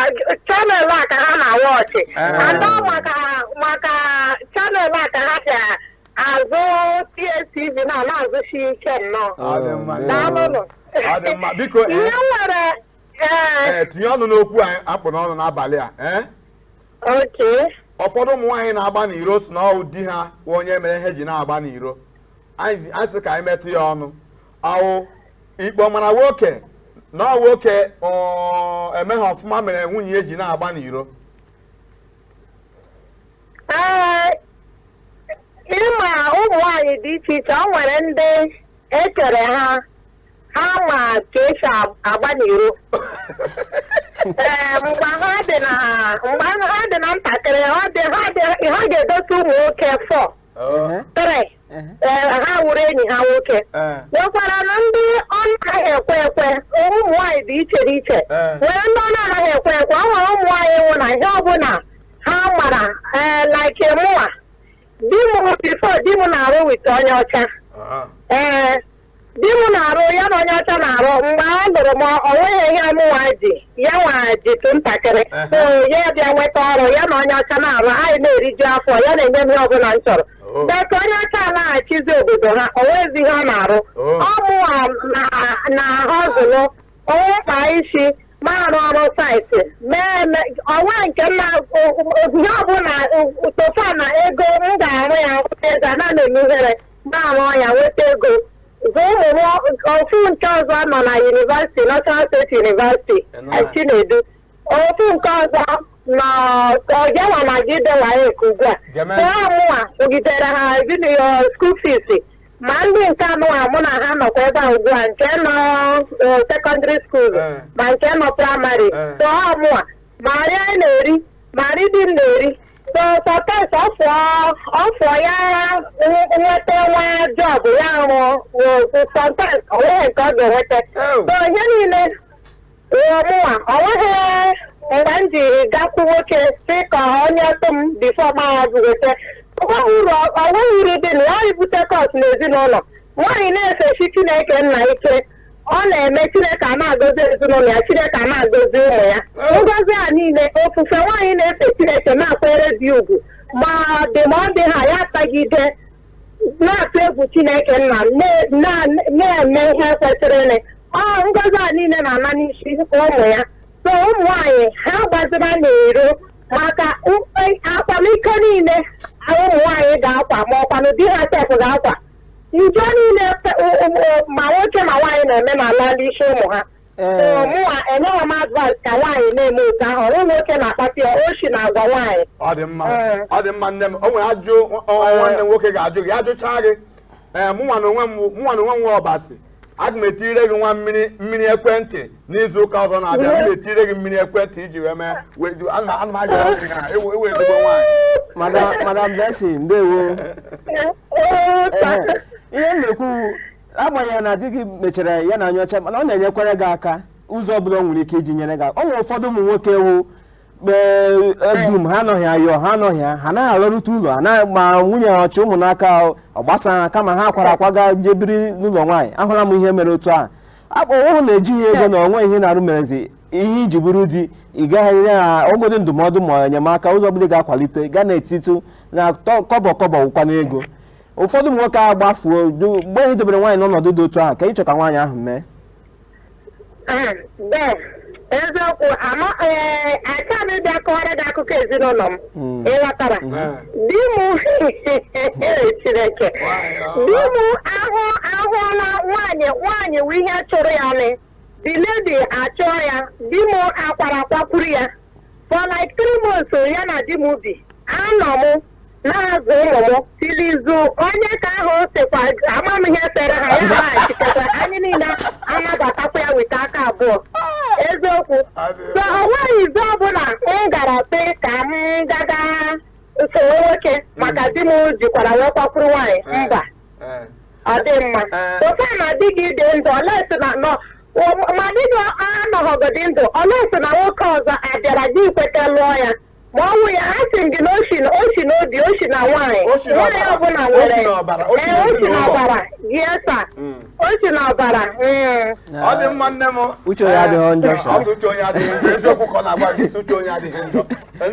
channel a ka ha na-awọchị and ọ maka maka channel a ka ha ji azụ TSTV na na-azụsi ike nnọọ. Ọ dị mma. Daalụnụ. Ọ dị mma biko Ihe m nwere ee ee tinye ọnụ n'okwu anyị akpụ n'ọnụ n'abalị a ee okay. Ụfọdụ ụmụ nwaanyị na-agba n'iro si na ọwụ di ha wụ onye mere ihe ji na-agba n'iro anyị anyị sị ka anyị metụ ya ọnụ ọwụ ikpe mara nwoke na ọ nwoke ọ, emeghe ọfụma mere nwunye ya ji na-agba n'iro. Ee, ịma ụmụ nwanyị dị iche iche o nwere ndị ekere ha ha ma ka esi agba n'iro ee mgbe ha dị na mgbe ha dị na ntakịrị ha dị ha dị ha ga-edote ụmụ nwoke 4 3 ee ha wụrụ enyi ha nwoke Ee. nwekwara na ndị ọ naghị ekwe ekwe ụmụ nwaanyị dị iche n'iche Ee. nwere ndị ọ na-anaghị ekwe ekwe ọ nwere ụmụ nwaanyị nwụ na ihe ọbụla ha mara ee like mụnwa di m before di m na-arụ with onye ọcha ee di m na-arụ ya na onye ọcha na-arụ mgbe a lụrụ m ọ nweghị ihe mụnwa ji ya nwa jitụ ntakịrị so ya bịa nweta ọrụ ya na onye ọcha na-arụ anyị na-eriju afọ ya na-enye m ihe ọbụla m chọrọ. Oh. But onye ọcha alaghachizi obodo ha, o nwezi ihe ọ na-arụ. Oh. Ọ mụwa na họzụlụ onwe kpa isi ma arụ ọrụ site mee ọnwa nke mma ihe ọbụla tofa na ego m ga-arụ ya nweta ego ana m eme ihere ma arụ ya nweta ego zụ ụmụ m. Ofu nke ọzọ nọ na university, National State University. Ịnụ. Chinedu ofu nke ọzọ nọ ọjọwa na gide WAEC ugbu a. Geme. So ha mụnwa kwụgidere ha junior school fees, ma ndị nke anụnwa mụ na ha nọkwa ebe a ugbu a, nke nọ secondary school, ma nke nọ primary. So ha mụnwa ma nri anyị na-eri, ma nri di m na-eri. So sometimes ọ fụọ ọ fụọ ya nweta nwa job ya rụọ, sometimes ọ nweghị nke ọ ga-enweta. So ihe niile mụnwa, ọ nweghị mgbe m ji gakwu nwoke sị ka onye tụ m before ma weta. Ọ nweghị uru dị na ya ibute curse n'ezinụlọ. Nwaanyị na-efesi Chineke nna ike, ọ na-eme Chineke a na-agọzi ezinụlọ ya, Chineke a na-agọzi ụmụ ya. Ngọzi a niile, ofufe nwaanyị na-efe Chineke, na-akwere dị ugwu, ma ọ dị ma ọ dị ha ya tagide na-atụ egwu Chineke nna, na-eme ihe kwesịrị, ọ ngọzi a niile na-ana n'isi ụmụ ya. So ụmụ nwaanyị ha gbazira n'iro maka akwamiko niile ụmụ nwaanyị ga-akwa, ma ọkwanụ di ha sef ga-akwa njọ niile ma nwoke ma nwaanyị na-eme n'ala n'isi ụmụ ha. So mụnwa enyeghị m advice ka nwaanyị na-eme otu ahụ. Ọrụ nwoke na-akpata ya, oshi na agwa nwaanyị. Ọ dị mma, ọ dị mma, nne m. O nwere ajụ nwanne m nwoke ga-ajụ gị, ajụchaa gị. Ee, mụnwa na onwe m nwe ọbasi, aga m etire gị nwa mmiri mmiri ekwentị n'izu ụka ọzọ na-abịa. M ga-etire gị mmiri ekwentị iji wee mee ana m aga gị na ewu ewu ezigbo nwaanyị. Madam Blessing, ndewo. Ihe m na-ekwu, agbanyeghị na di gị mechara ya na anya ọcha, mana ọ na-enyekwara gị aka ụzọ ọbụla o nwere ike iji nyere gị aka. O nwere ụfọdụ ụmụ nwoke wụ dum ha anọghị ayọ, ha anọghị, ha anaghị alọrute ụlọ ha ma nwunye ha ọchị ụmụ n'aka ọ gbasa ha, kama ha kwara akwa ga jee biri n'ụlọ nwaanyị. Ahụla m ihe mere otu ahụ. Akpọ ụhụ na-ejighị ego na onwe ihe na-arụ merezi ihe iji bụrụ di, ị gaghị nye ha ogodo ndụmọdụ ma enyemaka ụzọ ọbụla ị ga-akwalite gaa n'etiti na kọbọ kọbọ wụkwa n'ego. Ụfọdụ ụmụ nwoke ahụ gbafuo mgbe e dobere nwaanyị n'ọnọdụ dị otu ahụ, ka ịchọ ka nwaanyị ahụ mee. Ben, eziokwu ama, ee, achọ m ịbịa kọwara gị akụkọ ezinụlọ m. Ịghọtara di m, Chineke, di m ahụ ahụọla nwaanyị, nwaanyị wụ ihe chụrụ ya nị. The lady achọ ya, di m akwara akwakwuru ya for like 3 months. Ya na di m bi, anọ m na-azụ ụmụ m till izu onye ka ahụ sịkwa ama m ihe sere ha, ya laghachitekwa, anyị niile anabatakwa ya wite aka abụọ. Eziokwu, so o nweghị izu ọbụla m gara sị ka m gaga soro nwoke maka di m jikwara wee kwakwuru nwaanyị. Mba, ọ dị mma ofe na di gị dị ndụ olesi na nọ, ma di gị anọghọgodi ndụ olesi na nwoke ọzọ abịara gị kweta lụọ ya, ma ọ wụ ya, a sị m gị na oshi oshi n'obi, oshi na nwaanyị, nwaanyị ọbụla nwere, ee, oshi n'ọbara. Yes sir, oshi n'ọbara. Ọ dị mma, nne m. Uche onye adịghị njọ, sir. Ọ sị uche onye adịghị njọ. Eziokwu ka ọ na-agwa gị, sị uche onye adịghị njọ.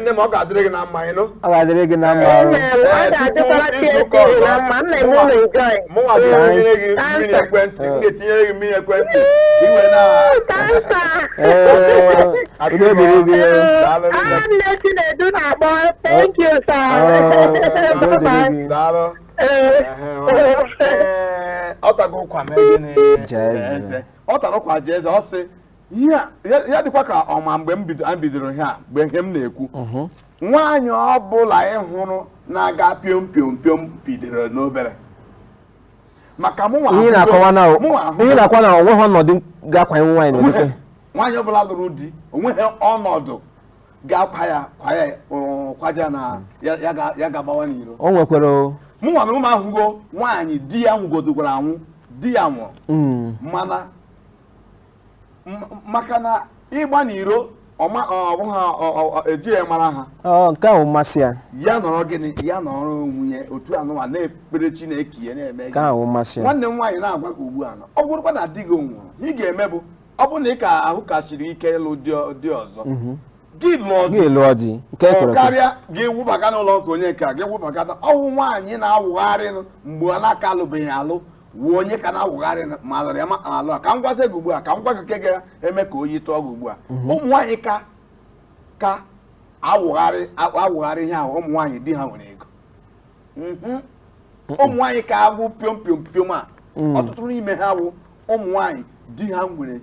Nne m, ọ ga-adịrị gị na mma, ịnụ. Ọ ga-adịrị gị na mma. Amen. Ọ ga-adịkwara Chineke na mma. M na-eme ụlọ enjoy. Mụnwa ga-etinyere gị mmiri ekwentị, m ga-etinyere gị mmiri ekwentị ka ị wee na Thanks. Ee, udo dịrị gị. Daalụ nne. Ah, nne Chinedu na-akpọ. Thank you, sir. Udo dịrị Bye-bye. gị. Daalụ. Ee, ọ tago ụkwa mee gịnị? Jee eze. Ọ tara ụkwa jee eze. Ọ sị ihe a ya dịkwa ka ọma mgbe m bido anyị bidoro ihe a, mgbe ihe m na-ekwu, nwaanyị ọbụla ị hụrụ na-aga piom piom piom bidoro n'obere maka mụnwa. Ihe na-akọwa na mụnwa ahụgo- ihe na-akọwa na onweghị ọnọdụ ga-akwanye nwaanyị n'odike. Nwaanyị ọbụla lụrụ di, onweghị ọnọdụ ga-akwa ya kwa ya kwaja na ya ya ga-agbawa n'iro. O nwekwara o. Mụnwa na ụmụ ahụgo nwaanyị di ya nwụgodogwara anwụ, di ya nwụrụ, mana maka na ịgba n'iro ọma ọ bụghị ejighị ya mara ha. Ọ nke ahụ mmasị ya. Ya nọrọ gịnị, ya nọrọ onwe ya otu anụma na-ekpere Chineke ya na-eme Nke ahụ mmasị ya. Nwanne m nwaanyị na-agwa gị ugbu a na ọ bụrụkwa na di gị nwụrụ, ihe ị ga-eme bụ, ọ bụrụ na ị ka ahụ ka siri ike ịlụ di di ọzọ. Gị lụọ di. Gị lụọ di nke Ọ ekwere ekwe. Karịa gị wụbaga n'ụlọ nke onye nke a, gị wụbaga ọwụ nwaanyị na-awụgharị mgbe a na-aka alụbeghị alụ, wụ onye ka na-awụgharị ma alụrụ ya ma alụ a. Ka m gwazie gị ugbu a, ka m gwa gị nke ga-eme ka oyi tụọ gị ugbu a. Ụmụ nwaanyị ka awụgharị ihe ahụ, ụmụ nwaanyị di ha nwere ego. Ụmụ nwaanyị ka agwụ piom piom piom a, ọtụtụ n'ime ha wụ ụmụ nwaanyị di ha nwere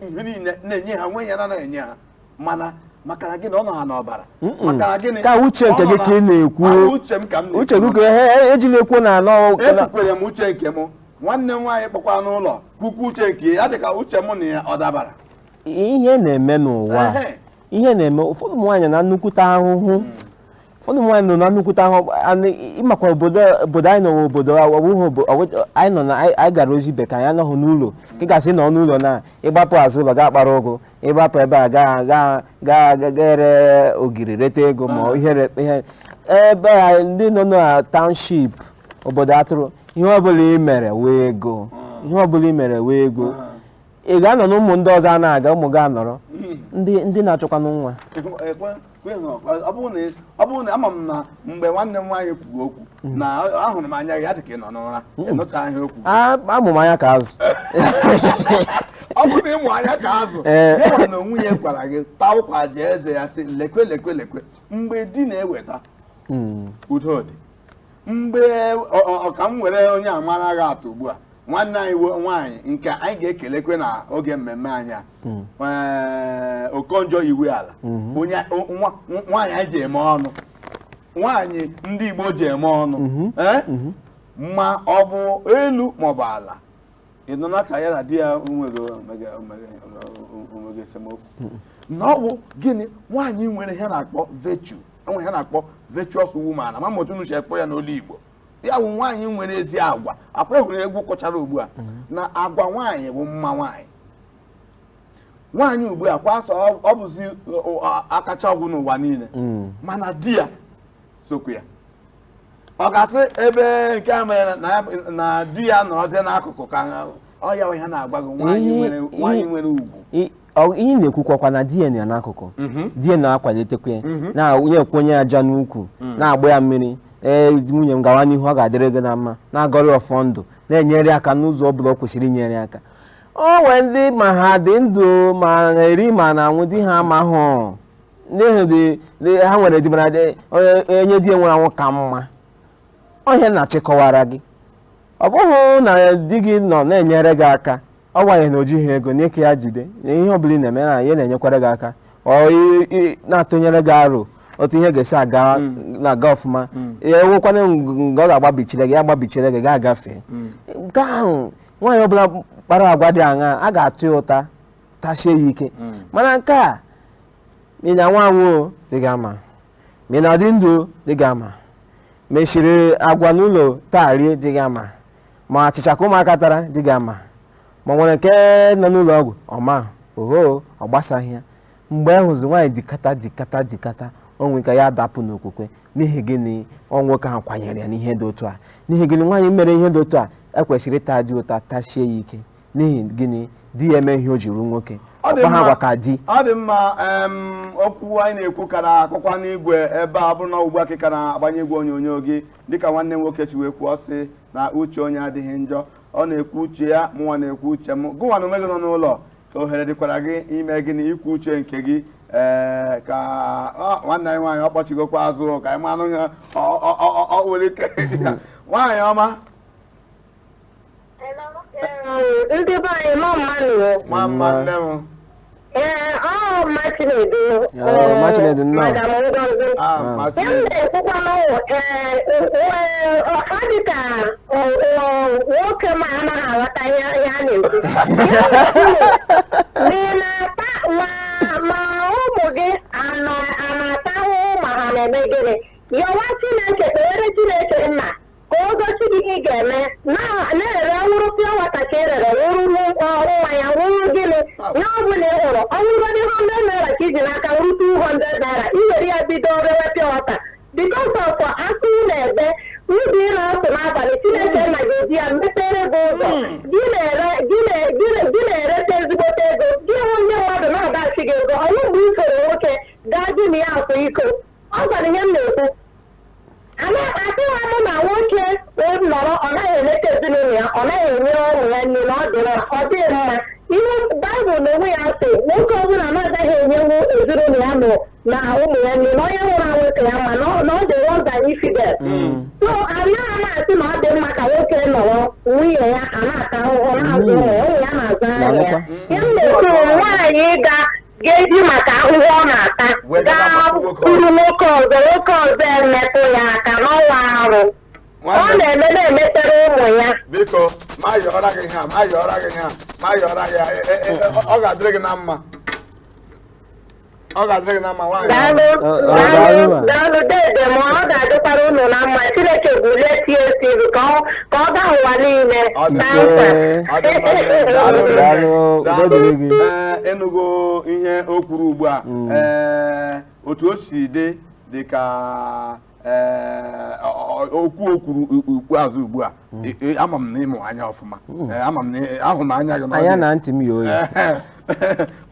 ihe niile na-enye ha, nwe ya na na-enye ha, mana maka na gịnị, ọ nọ ha n'ọbara. Maka na gịnị? Ka uche nke Ọ nọ gị ka ị na-ekwu. Ah, uche m ka m na-ekwu. Uche gị ka ejila ekwu na anọ. Ekwukwere m uche nke m. Nwanne m nwaanyị kpọkwa n'ụlọ kwukwu uche nke ya, dị ka uche m na ya ọ dabara. Ihe na-eme n'ụwa, ihe na-eme ụfọdụ ụmụ nwaanyị na nnukwute ahụhụ, ụfọdụ ụmụ nwaanyị nọ na nnukwute ahụhụ. Ịmakwa obodo anyị nọ, obodo ọ bụghị anyị nọ na anyị gara ozi bekee, anyị anọghị n'ụlọ. Ka ị gasị nọ n'ụlọ na ịgbapụ azụ ụlọ gaa kpara ụgụ, ịgbapụ ebe a gaa gaa gaa gaa ree ogiri rete ego, ma ihe ebe a ndị nọ na township, obodo atụrụ, ihe ọbụla ị mere wee ego, ihe ọbụla ị mere wee ego. Ị ga-anọ na ụmụ ndị ọzọ a na-aga, ụmụ gị anọrọ, ndị na-achọkwanụ nwa. Ọ bụrụ na ama m na mgbe nwanne m nwaanyị kwuru okwu na ahụrụ m anya ya dị ka ị nọ n'ụra, ịnụcha ihe okwu. Amụ m anya ka azụ. Ọ bụrụ na ịmụ anya ka azụ, ya na nwunye gwara gị taa ụkwa jee eze ya, sị lekwe lekwe lekwe, mgbe di na-eweta udo dị, mgbe ọ ka m were onye amara gị atụ ugbu a, nwanne anyị nwaanyị nke anyị ga-ekelekwe na oge mmemme anyị a, Okonjo Iweala, onye nwaanyị anyị ji eme ọnụ, nwaanyị ndị Igbo ji eme ọnụ, ma ọ bụ elu ma ọ bụ ala, ị nọ na ka ya na di ya nwere esemokwu na ọ bụ gịnị? Nwaanyị nwere ihe na-akpọ virtue, enwe ihe na-akpọ virtuous woman, ama m otu unu si ekpọ ya n'olu Igbo. Ya bụ nwaanyị nwere ezi agwa. Akwa hụrụ egwu kọchara ugbu a na agwa nwaanyị bụ mma nwaanyị. Nwaanyị ugbu a kwa sọ ọ bụzi akacha ọgwụ n'ụwa niile, mana di ya sokwu ya. Ọ ga-asị ebe nke a mere na di ya nọrọzie n'akụkụ ka ọ ya ihe na-agwa gị, nwaanyị nwere ugwu. Ihe na-ekwukwakwa na di ya nọ n'akụkụ, di ya na-akwalitekwa ya, na-ekwenye aja n'ukwu, na-agba ya mmiri, ee, nwunye m, gawa n'ihu, ọ ga-adịrị gị na mma, na-agọrị ọfọ ndụ, na-enyere aka n'ụzọ ọ bụla ọ kwesịrị inyere aka. O nwere ndị ma ha dị ndụ ma na-eri ma na-anwụ, di ha amahụ n'ihi ha nwere di, mana onye di nwere anwụ ka mma. Onye na-achịkọwara gị, ọ bụghị na di gị nọ na-enyere gị aka, ọ gwanyere na o jighị ego n'ike ya jide na ihe ọbụla ị na-eme na ya na-enyekwara gị aka, ọ na-atụnyere gị aro otu ihe ga-esi aga na-aga ọfụma, ya enwekwana nga ọ ga-agbabichire gị, ya gbabichire gị, ga-agafe nke ahụ. Nwaanyị ọbụla kpara agwa dị aṅa, a ga-atụ ya ụta, tachie ya ike. Mana nke a, ị na nwa anwụ dị gị ama, ma ị na-adị ndụ dị gị ama, mechiri agwa n'ụlọ taa rie dị gị ama, ma achịcha ka ụmụaka tara dị gị ama, ma nwere nke nọ n'ụlọ ọgwụ ọma oho, ọ gbasaghị ya. Mgbe ahụzi nwaanyị dikata dikata dikata, o nwere ka ya dapụ n'okwukwe. N'ihi gịnị? Ọ nwoke ahụ kwanyere ya n'ihe dị otu a. N'ihi gịnị? Nwaanyị mere ihe dị otu a, ekwesịrị ịta dị ụta, tachie ya ike. N'ihi gịnị? Di ya eme ihe o ji ru nwoke. Ọ dị ọkpa ha mma. gwa ka di. Ọ dị mma. Okwu anyị na-ekwu ka na-akụkwa n'igwe ebe a bụrụ na ugbu a ka na-agbanye igwe onyonyo gị, dịka nwanne m nwoke chi wee kwuo, sị na uche onye adịghị njọ. Ọ na-ekwu uche ya, mụnwa na-ekwu uche m, gụnwa na onwe gị nọ n'ụlọ, ka ohere dịkwara gị ime gịnị? Ikwu uche nke gị. Ee, ka ọ nwanne anyị nwaanyị ọ kpọchigokwa azụ, ka anyị manụ ya. Ọ nwere ike nwaanyị ọma. Ndị be anyị, mọ mmanụ. Nwa mma, nne m. Ee, ọ Machinedu. Oh, Machinedu, nnọọ. Madam Ngozi. Ah, Ya m Machinedu. na-ekwukwa n'ụwa, ee, ọ dị ka nwoke ma anaghị aghọta ihe a na-ekwu. Ma ị na-ata ma ụmụ gị a na-ata ahụhụ, ma ha na-eme gịnị, yọwa Chineke, kpewere Chineke nna ka o gosi gị ị ga-eme na-ere wụrụ pure water ka ị rere, wụrụ nwa ya, wụrụ gịnị ya ọ bụla ị hụrụ, ọwụgodị 100 naira ka iji n'aka, wụrụ 200 naira, i were ya bido rewe pure water because of akụ ị na-ebe ubi ị na-asụ n'abalị. Chineke nna ga-eji ya mepere gị ụzọ, gị na-ere gị na-ereta ezigbote ego, gị hụ ndị mmadụ na-adachi gị ego. Ọnwụ mgbe i soro nwoke gaa. Baịbụl n'onwe ya sị nwoke ọbụla na-agaghị enyenwu ezinụlọ ya nọ na ụmụ ya nri na onye nwụrụ anwụ ka ya mma na ọ dị worse than infidel. So anaghị m asị na ọ dị mma ka nwoke nọrọ nwunye ya a na-ata ahụhụ na-azụ ụmụ ya, ụmụ ya na-azụ ahịa ya. Ihe m na-ekwu bụ nwaanyị ga-eji maka ahụhụ ọ na-ata Wee gaa gaba nwoke ọzọ. buru nwoke ọzọ, nwoke ọzọ emetụ ya aka n'ọnwa arụ ọ Nwanne m, na-eme na-emetere ụmụ ya. Biko, ma yọọra gị ihe a, ma yọọra gị ihe a, ma yọọra gị ya. Ọ ga-adịrị gị na mma. Ọ ga-adịrị gị na mma nwaanyị. Daalụ. Daalụ, Daalụ. ma. Daalụ dede m, ọ ga-adịkwara unu na mma. Chineke bulie TSTV ka ọ gaa ụwa niile. Ọ dị Thank you. Ọ dị mma. Daalụ. Daalụ, udo dịrị gị. Ee, ịnụgo ihe o kwuru ugbu a. Ee, otu o si dị dị ka ee, okwu o kwuru ikpeazụ ugbu a. Ama m na ịmụ anya ọfụma. Ee, ama m na ahụ m anya gị na ọ Anya dị- na ntị m yi oyi.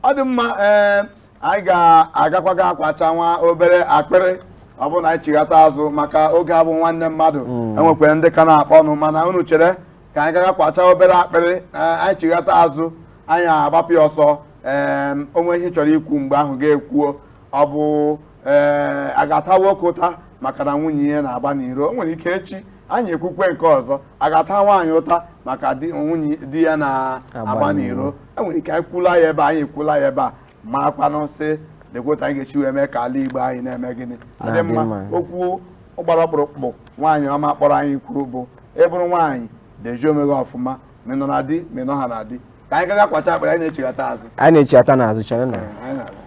Ọ dị mma. Ee, anyị ga-agakwa ga akwacha nwa obere akpịrị. Ọ bụrụ na anyị chighata azụ maka oge abụ nwanne mmadụ, enwekwara ndị ka na-akpọ ọnụ, mana unu chere ka anyị gaga kwacha obere akpịrị. Ee, anyị chighata azụ, anyị agbapụ ya ọsọ. Ee, onwe ihe ị chọrọ ikwu mgbe ahụ ga-ekwuo. Ọ bụ ee, a ga-ata nwoke ụta maka na nwunye ya na-agba n'iro? O nwere ike echi anyị ekwukwe nke ọzọ. A ga-ata nwaanyị ụta maka di nwunye di ya na-agba Agba n'iro? E nwere ike anyị kwula ya ebe a, anyị ekwula ya ebe a, marakwanụ sị lekwota anyị ga-esi wee mee ka ala Igbo anyị na-eme gịnị? Adị Na-adị mma. mma. Okwu gbara ọkpụrụkpụ nwaanyị ọma kpọrọ anyị kwuru bụ ịbụrụ nwaanyị dezie onwe gị ọfụma, ma ị nọ na di ma ị nọ ha na di. Ka anyị gaga kwacha akpịrị, anyị na-echighata azụ. Anyị na-echighata n'azụ, chere na Anyị na-abịa.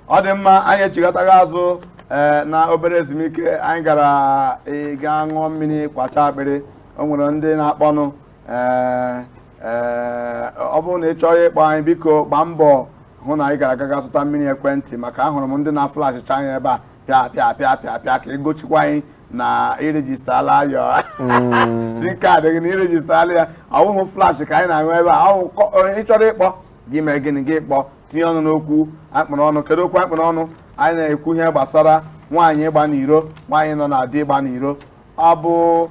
Ọ dị mma, anyị echighataghị azụ ee na obere ezumike anyị gara gaa ṅụọ mmiri, kwacha akpịrị. O nwere ndị na-akpọnụ. Ee ee, ọ bụrụ na ị chọrọ ịkpọ anyị, biko gbaa mbọ hụ na anyị gara aga ga zụta mmiri ekwentị, maka ahụrụ m ndị na-aflashịcha anyị ebe a, pịa pịa pịa pịa pịa, ka egochikwa anyị na irejistala ya sim kaadị gị, na irejistala ya. Ọ bụghị flash ka anyị na-aṅụ ebe a. Ọ bụ ị chọrọ ịkpọ gị mee gịnị? Gị kpọọ, tinye ọnụ n'okwu akpụrụ ọnụ. Kedu okwu akpụrụ ọnụ anyị na-ekwu? Ihe gbasara nwaanyị ịgba n'iro, nwaanyị nọ na di ịgba n'iro, ọ bụ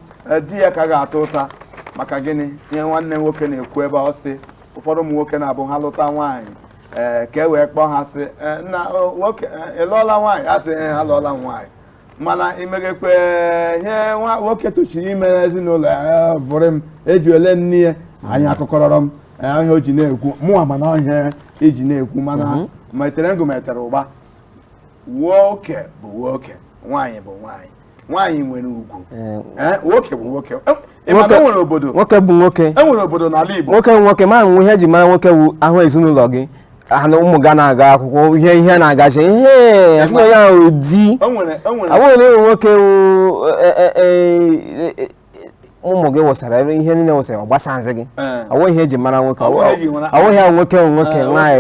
di ya ka ga-ata ụta maka gịnị? Ihe nwanne m nwoke na-ekwu ebe ọ sị ụfọdụ ụmụ nwoke na-abụ ha lụta nwaanyị, ee, ka e wee kpọọ ha sị, "Ee, nna o, nwoke, ị lụọla nwaanyị?" A sị, "Ee, alụọla m nwaanyị." Mana imegekwe ihe nwa nwoke tochiri ime ezinụlọ ya, vụrụ m eji ole nne ya anyị akụkọrọrọ m. Ihe o ji na-ekwu mụnwa, mana ihe iji na-ekwu, mana metere ngụ metere ụgba. Nwoke bụ nwoke, nwaanyị bụ nwaanyị. Nwaanyị nwere ugwu. Nwoke bụ nwoke. Ị ma na e nwere obodo Nwoke bụ nwoke. E nwere obodo n'ala Igbo. Nwoke bụ nwoke, ma nwe ihe eji mara nwoke wu ahụ ezinụlọ gị, ahụ ụmụ ga na-aga akwụkwọ, ihe na-agachi ihe asị na onye ahụ di. O nwere o nwere Abụghị na ịwụ nwoke wụ ụmụ gị wụsara ebe ihe niile wụsara, ọ gbasazi gị. Ọ bụghị ihe eji mara nwoke. Ọ bụghị eji mara- Ọ bụghị ya. Nwoke wụ nwoke. Nwaanyị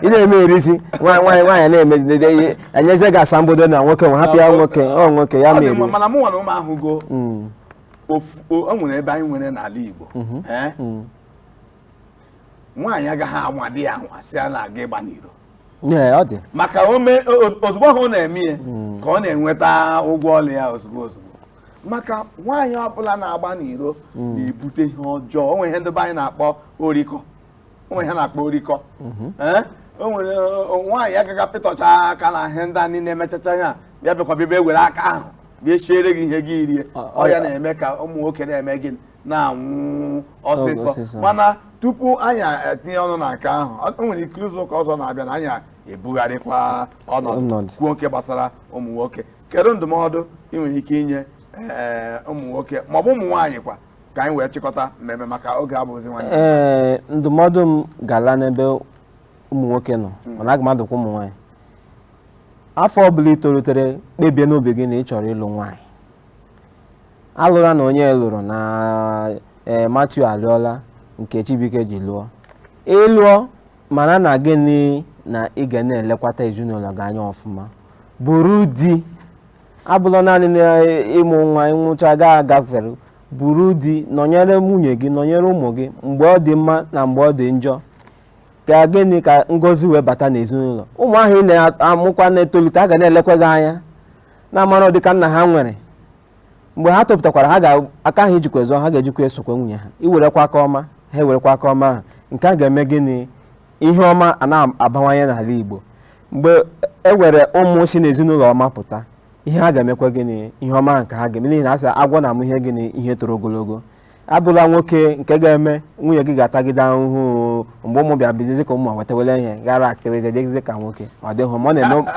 ị na-eme erisi nwaanyị, nwaanyị na-eme enyezie gị asambodo na nwoke wụ, hapụ ya, nwoke ọ nwoke ya Ọ dị mere. mma, mana mụ nwere ụmụ ahụgo ofu o nwere ebe anyị nwere n'ala Igbo. Nwaanyị agaghị anwa di ya anwa sị ya na-aga ịgba n'iro. Ee, ọ dị. Maka ozugbo ahụ ọ na-eme ihe ka ọ na-enweta ụgwọ ọrụ ya ozugbo ozugbo, maka nwaanyị ọbụla na-agba n'iro na-ebute ihe ọjọọ. O nwere ihe ndị be anyị na-akpọ orikọ, o nwere ihe na-akpọ orikọ. Ee, o nwere nwaanyị agaghị apịtọcha aka na ihe ndị a niile emechacha ya, bịa bịakwa bịa ewere aka ahụ Bịa siere gị ihe gị rie. Ọ Ọ ya na-eme ka ụmụ nwoke na-eme gịnị, na-anwụ ọsịsọ. Ọsịsọ. Mana tupu anyị etinye ọnụ na nke ahụ, o nwere ike izu ụka ọzọ na-abịa na anyị ebugharịkwa ọnọdụ, Ọnọdụ. kwuo nke gbasara ụmụ nwoke. Kedu ndụmọdụ ị nwere ike inye ụmụ nwoke maọbụ ụmụ nwaanyị kwa, ka anyị wee chịkọta mmemme, maka oge abụghịzi nwanne? Ee, ndụmọdụ m ga-ala n'ebe ụmụ nwoke nọ, mana aga m adụkwa ụmụ nwaanyị. Afọ ọbụla ị tolitere, kpebie n'obi gị na ị chọrọ ịlụ nwaanyị. Alụla na onye lụrụ na ee, Matthew alụọla nke Chibuike ji lụọ. Ịlụọ, mara na gịnị, na ị ga na-elekwata ezinụlọ gị anya ọfụma. Bụrụ di, abụla naanị na ịmụ nwa ịnwụcha gaa agafere. Bụrụ di, nọnyere nwunye gị, nọnyere ụmụ gị mgbe ọ dị mma na mgbe ọ dị njọ, ka gịnị, ka ngọzi wee bata n'ezinụlọ. Ụmụ ahụ ị na-amụkwa na-etolite, a ga na-elekwa gị anya na-amara ụdị ka nna ha nwere. Mgbe ha topụtakwara, ha ga-aka ha ijikwa zụọ ha, ga-ejikwa esokwa nwunye ha. Iwerekwa aka ọma ha, ewerekwa aka ọma ahụ, nke a ga-eme gịnị, ihe ọma a na-abawanye n'ala Igbo. Mgbe e were ụmụ si n'ezinụlọ ọma pụta, ihe ha ga-emekwa gịnị, ihe ọma ahụ ka ha ga-eme, n'ihi na a sị agwọ na-amụ ihe gịnị, ihe toro ogologo. Abụla nwoke nke ga-eme nwunye gị ga-atagide ahụhụ o. Mgbe ụmụ bịa bidozi ka ụmụ wetawele ihe gara achịteweze dịgịzị ka nwoke, ọ dịghị mma.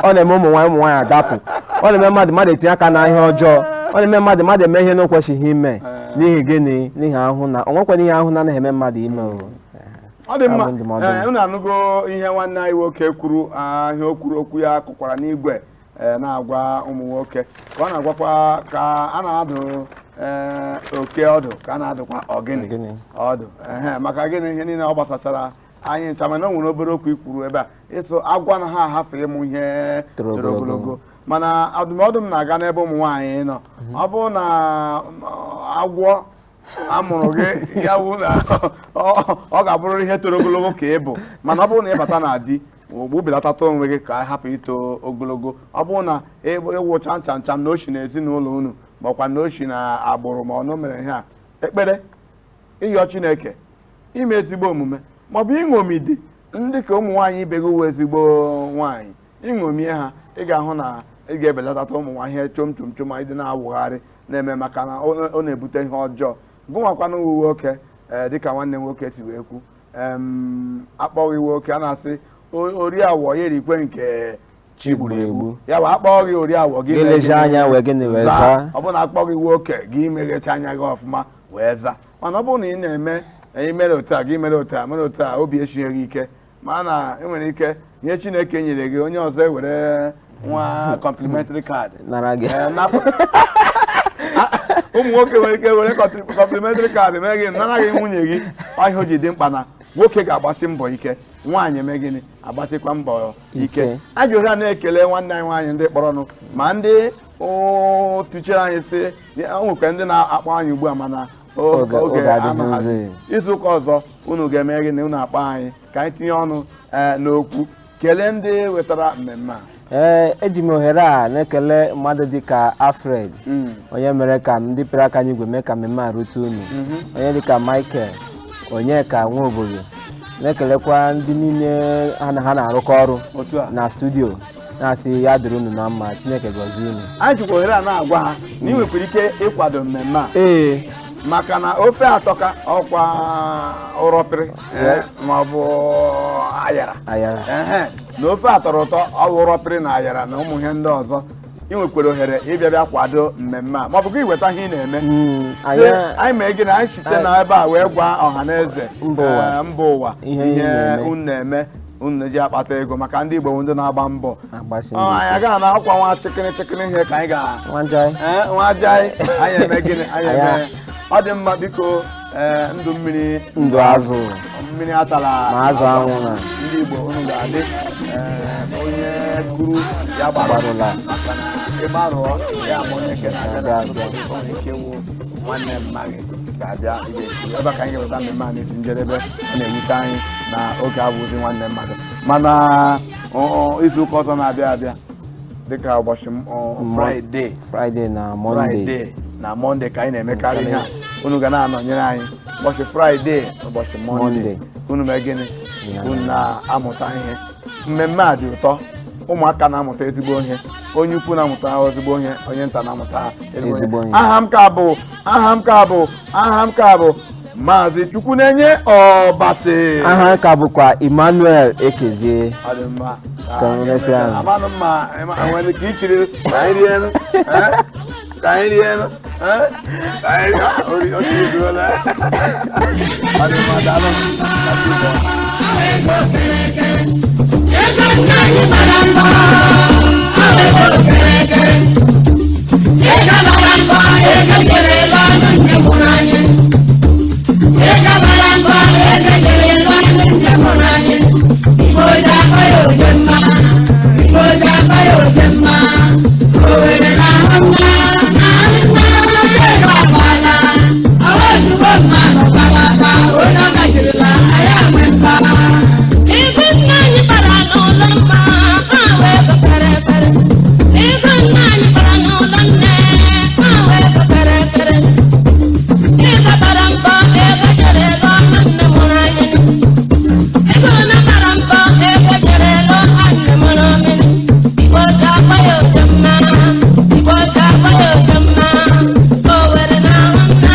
Ọ na-eme ụmụ nwaanyị adapụ. Ọ na-eme mmadụ etinye aka na ihe ọjọọ. Ọ na-eme mmadụ eme ihe na-ekwesịghị ime. N'ihi gịnị? N'ihi ahụhụ na o nwekwana ihe ahụhụ na-anaghị eme mmadụ ime o. Ọ dị mma. Abụ ndụmọdụ. Ee, unu anụgo ihe nwanne anyị nwoke kwuru. Ihe o kwuru, okwu ya kụkwara n'igwe, na-agwa ụmụ nwoke ka ọ na-agwakwa ka a na-adụ oke ọdụ, ka a na-adụkwa ọgịnị Ọgịnị. ọdụ. Ehe, maka gịnị, ihe niile ọ gbasachara anyị ncha. Mana o nwere obere okwu ikwuru ebe a, ịsụ agwa na ha ahafụ ịmụ ihe toro toro ogologo. Ogologo. Mana ndụmọdụ m na-aga n'ebe ụmụ nwaanyị nọ, ọ bụrụ na agwọ amụrụ gị, ya wụ na ọ ga-abụrụ ihe toro ogologo ka ị bụ. Mana ọ bụrụ na ị bata na di, ogbu belatata onwe gị ka a hapụ ito ogologo. Ọ bụrụ na ịwụcha ncha ncha na oshi na ezinụlọ unu, maọkwa na oshi na agbụrụ, ma ọ na o mere ihe a, ekpere ịyọ Chineke, ime ezigbo omume, maọbụ ịṅomide ndị ka ụmụ nwaanyị ibe gị wụ ezigbo nwaanyị, ịṅomie ha, ị ga-ahụ na ị ga-ebelatata ụmụ nwaanyị ihe chom chom chom anyị dị na-awụgharị na-eme, maka na ọ na-ebute ihe ọjọọ. Gụnwakwana uwe nwoke, ee, dịka nwanne m nwoke si wee kwu, akpọghị nwoke a na-asị ori awọ ya erikwe nke chi gburu egbu. Ya bụ, akpọghị gị ori awọ gị gị mee lezie gịnị? Anya wee gịnị, wee zaa. Ọ bụrụ na akpọ gị nwoke gị, meghecha anya gị ọfụma wee zaa. Mana ọ bụrụ na ị na-eme ị mere otu a, gị mere otu a, mere otu a, obi esighị gị ike, ma na enwere ike ihe Chineke nyere gị, onye ọzọ ewere nwa complimentary card nara gị. Ee, ụmụ nwoke nwere ike were complimentary card mee gị, nara gị nwunye gị. Ọ ihe o ji dị mkpa na nwoke ga-agbasi mbọ ike, nwaanyị eme gịnị, agbasikwa mbọ ike. Ike. A ji ohere a na-ekele nwanne anyị nwaanyị, ndị kpọrọnụ ma ndị tụchere anyị sị o nwekwa ndị na-akpọ anyị ugbu a, mana Oge- oge oge adịghịzi. anọghazị. Izu ụka ọzọ unu ga-eme gịnị, unu akpọ anyị ka anyị tinye ọnụ n'okwu. Kelee ndị wetara mmemme a. Ee, eji m ohere a na-ekele mmadụ dịka Alfred, onye mere ka ndị pịrị aka n'igwe mee ka mmemme a rute unu, onye dịka Michael Onyeka Nwaobodo. Na-ekelekwa ndị niile ha na ha na-arụkọ ọrụ Otu a. na studio, na-asị ya dịrị unu na mma, Chineke gọzie unu. Anyị jikwa ohere a na-agwa ha na ị nwekwara ike ịkwado mmemme a, maka na ofe atọka ọkwa ụrọpịrị ma ọ bụ ayara. Ayara. Ehe, na ofe atọrọ ụtọ, ọ bụ ụrọpịrị na ayara na ụmụ ihe ndị ọzọ. Ị nwekwara ohere ịbịa bịa kwado mmemme a, ma ọ bụ gị weta ihe ị na-eme. Sị, anyị mee gịnị, anyị site na ebe a wee gwa ọha na eze mba ụwa. Mba ụwa ihe ihe na-eme. Unu na-eme, unu ji akpata ego, maka ndị Igbo bụ ndị na-agba mbọ. Agbasi Ọ, mbọ anyị ike. agaghị na akwa nwa chịkịrị chịkịrị ihe ka anyị ga Nwanjai. Ee, nwa jai anyị eme gịnị, anyị eme. Anyị- Ọ dị mma. Biko, ee, ndụ mmiri, ndụ azụ, mmiri atala ma azụ anwụ na. Ndị Igbo, unu ga-adị. Ee, onye kuru ya gbarụla. Maka na ịgbarụọ ya, ma onye nke na-abịa na-abịa. N'azụ, o nwere ike ịwụ nwanne mma gị ga-abịa. Ị ga-ekuru ebe a ka anyị ga-eweta mmemme a n'isi njedebe. Ọ na-ewute anyị na oge abụzi nwanne mmadụ, mana izu ụka ọzọ na-abịa abịa, dịka ụbọchị Fraịde. Friday na Monday. Fraịde na Mọnde ka anyị na-emekarị ihe a. Unu ga na-anọnyere anyị ụbọchị Fraịde na ụbọchị Mọnde. Mọnde. Unu mee gịnị, unu na-amụta ihe. Mmemme a dị ụtọ. Ụmụaka na-amụta ezigbo ihe, onye ukwu na-amụta ezigbo ihe, onye nta na-amụta ezigbo Ezigbo ihe. ihe. Aha m ka bụ, aha m ka bụ, aha m ka bụ Maazị Chukwunenye Ọbasi. Aha nka bụkwa Emmanuel Ekezie. Ọ dị mma. Ka m mesịa. Amanụ mma nwere ka ichiri ka anyị rienụ, eh? Ka anyị rienụ, eh? Ka anyị rie o chirizuola. Ọ dị mma, daalụ. Ka chi bọọ. Ego nna anyị mara mbọ, ọ bụ ego kere. Ego mara mbọ, ego jere ebe ọnụ nne mụrụ anyị. Ego mara mbọ, ego jere ebe ọnụ nne mụrụ anyị. Igbo ji akọ ya oje mma, Igbo ji akọ ya oje mma. Owere na ahụ nna, ahụ nna ego agbala. Ọwa ozugbo mma nọkwara aka, onye ọ gachirila, anyị enwe mba. Ego nna anyị bara n'ụlọ mma, ha wee gotere efere. Ego nna anyị bara n'ụlọ nne, ha wee gotere efere. Ego bara mbọ, ego jere ego ọma nne mụrụ anyị. Ego na bara mbọ, ego jere ego ọma nne mụrụ anyị. Igbo ji akpa ya oke mma, Igbo ji akpa ya oke mma. Owere na ahụ nna,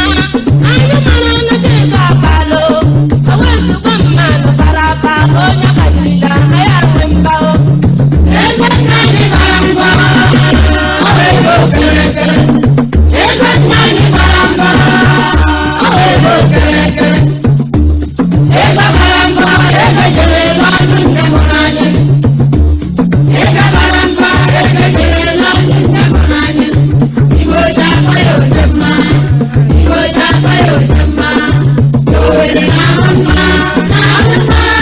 anyị mara na chi ga-abalụ. O wezụga mma nụkwara aba, onye gbajirila, anyị enwe mba o. Ego nna anyị bara mbọ, ọ bụ ego kere kere. Ego nna anyị bara mbọ, ọ bụ ego kere kere. Ego bara mbọ, ego jere ebe ọnụ nne mụrụ anyị. Ego bara mbọ, ego jere ebe ọnụ nne mụrụ anyị. Igbo ji akpọ ya oje mma, Igbo ji akpọ ya oje mma. Owere na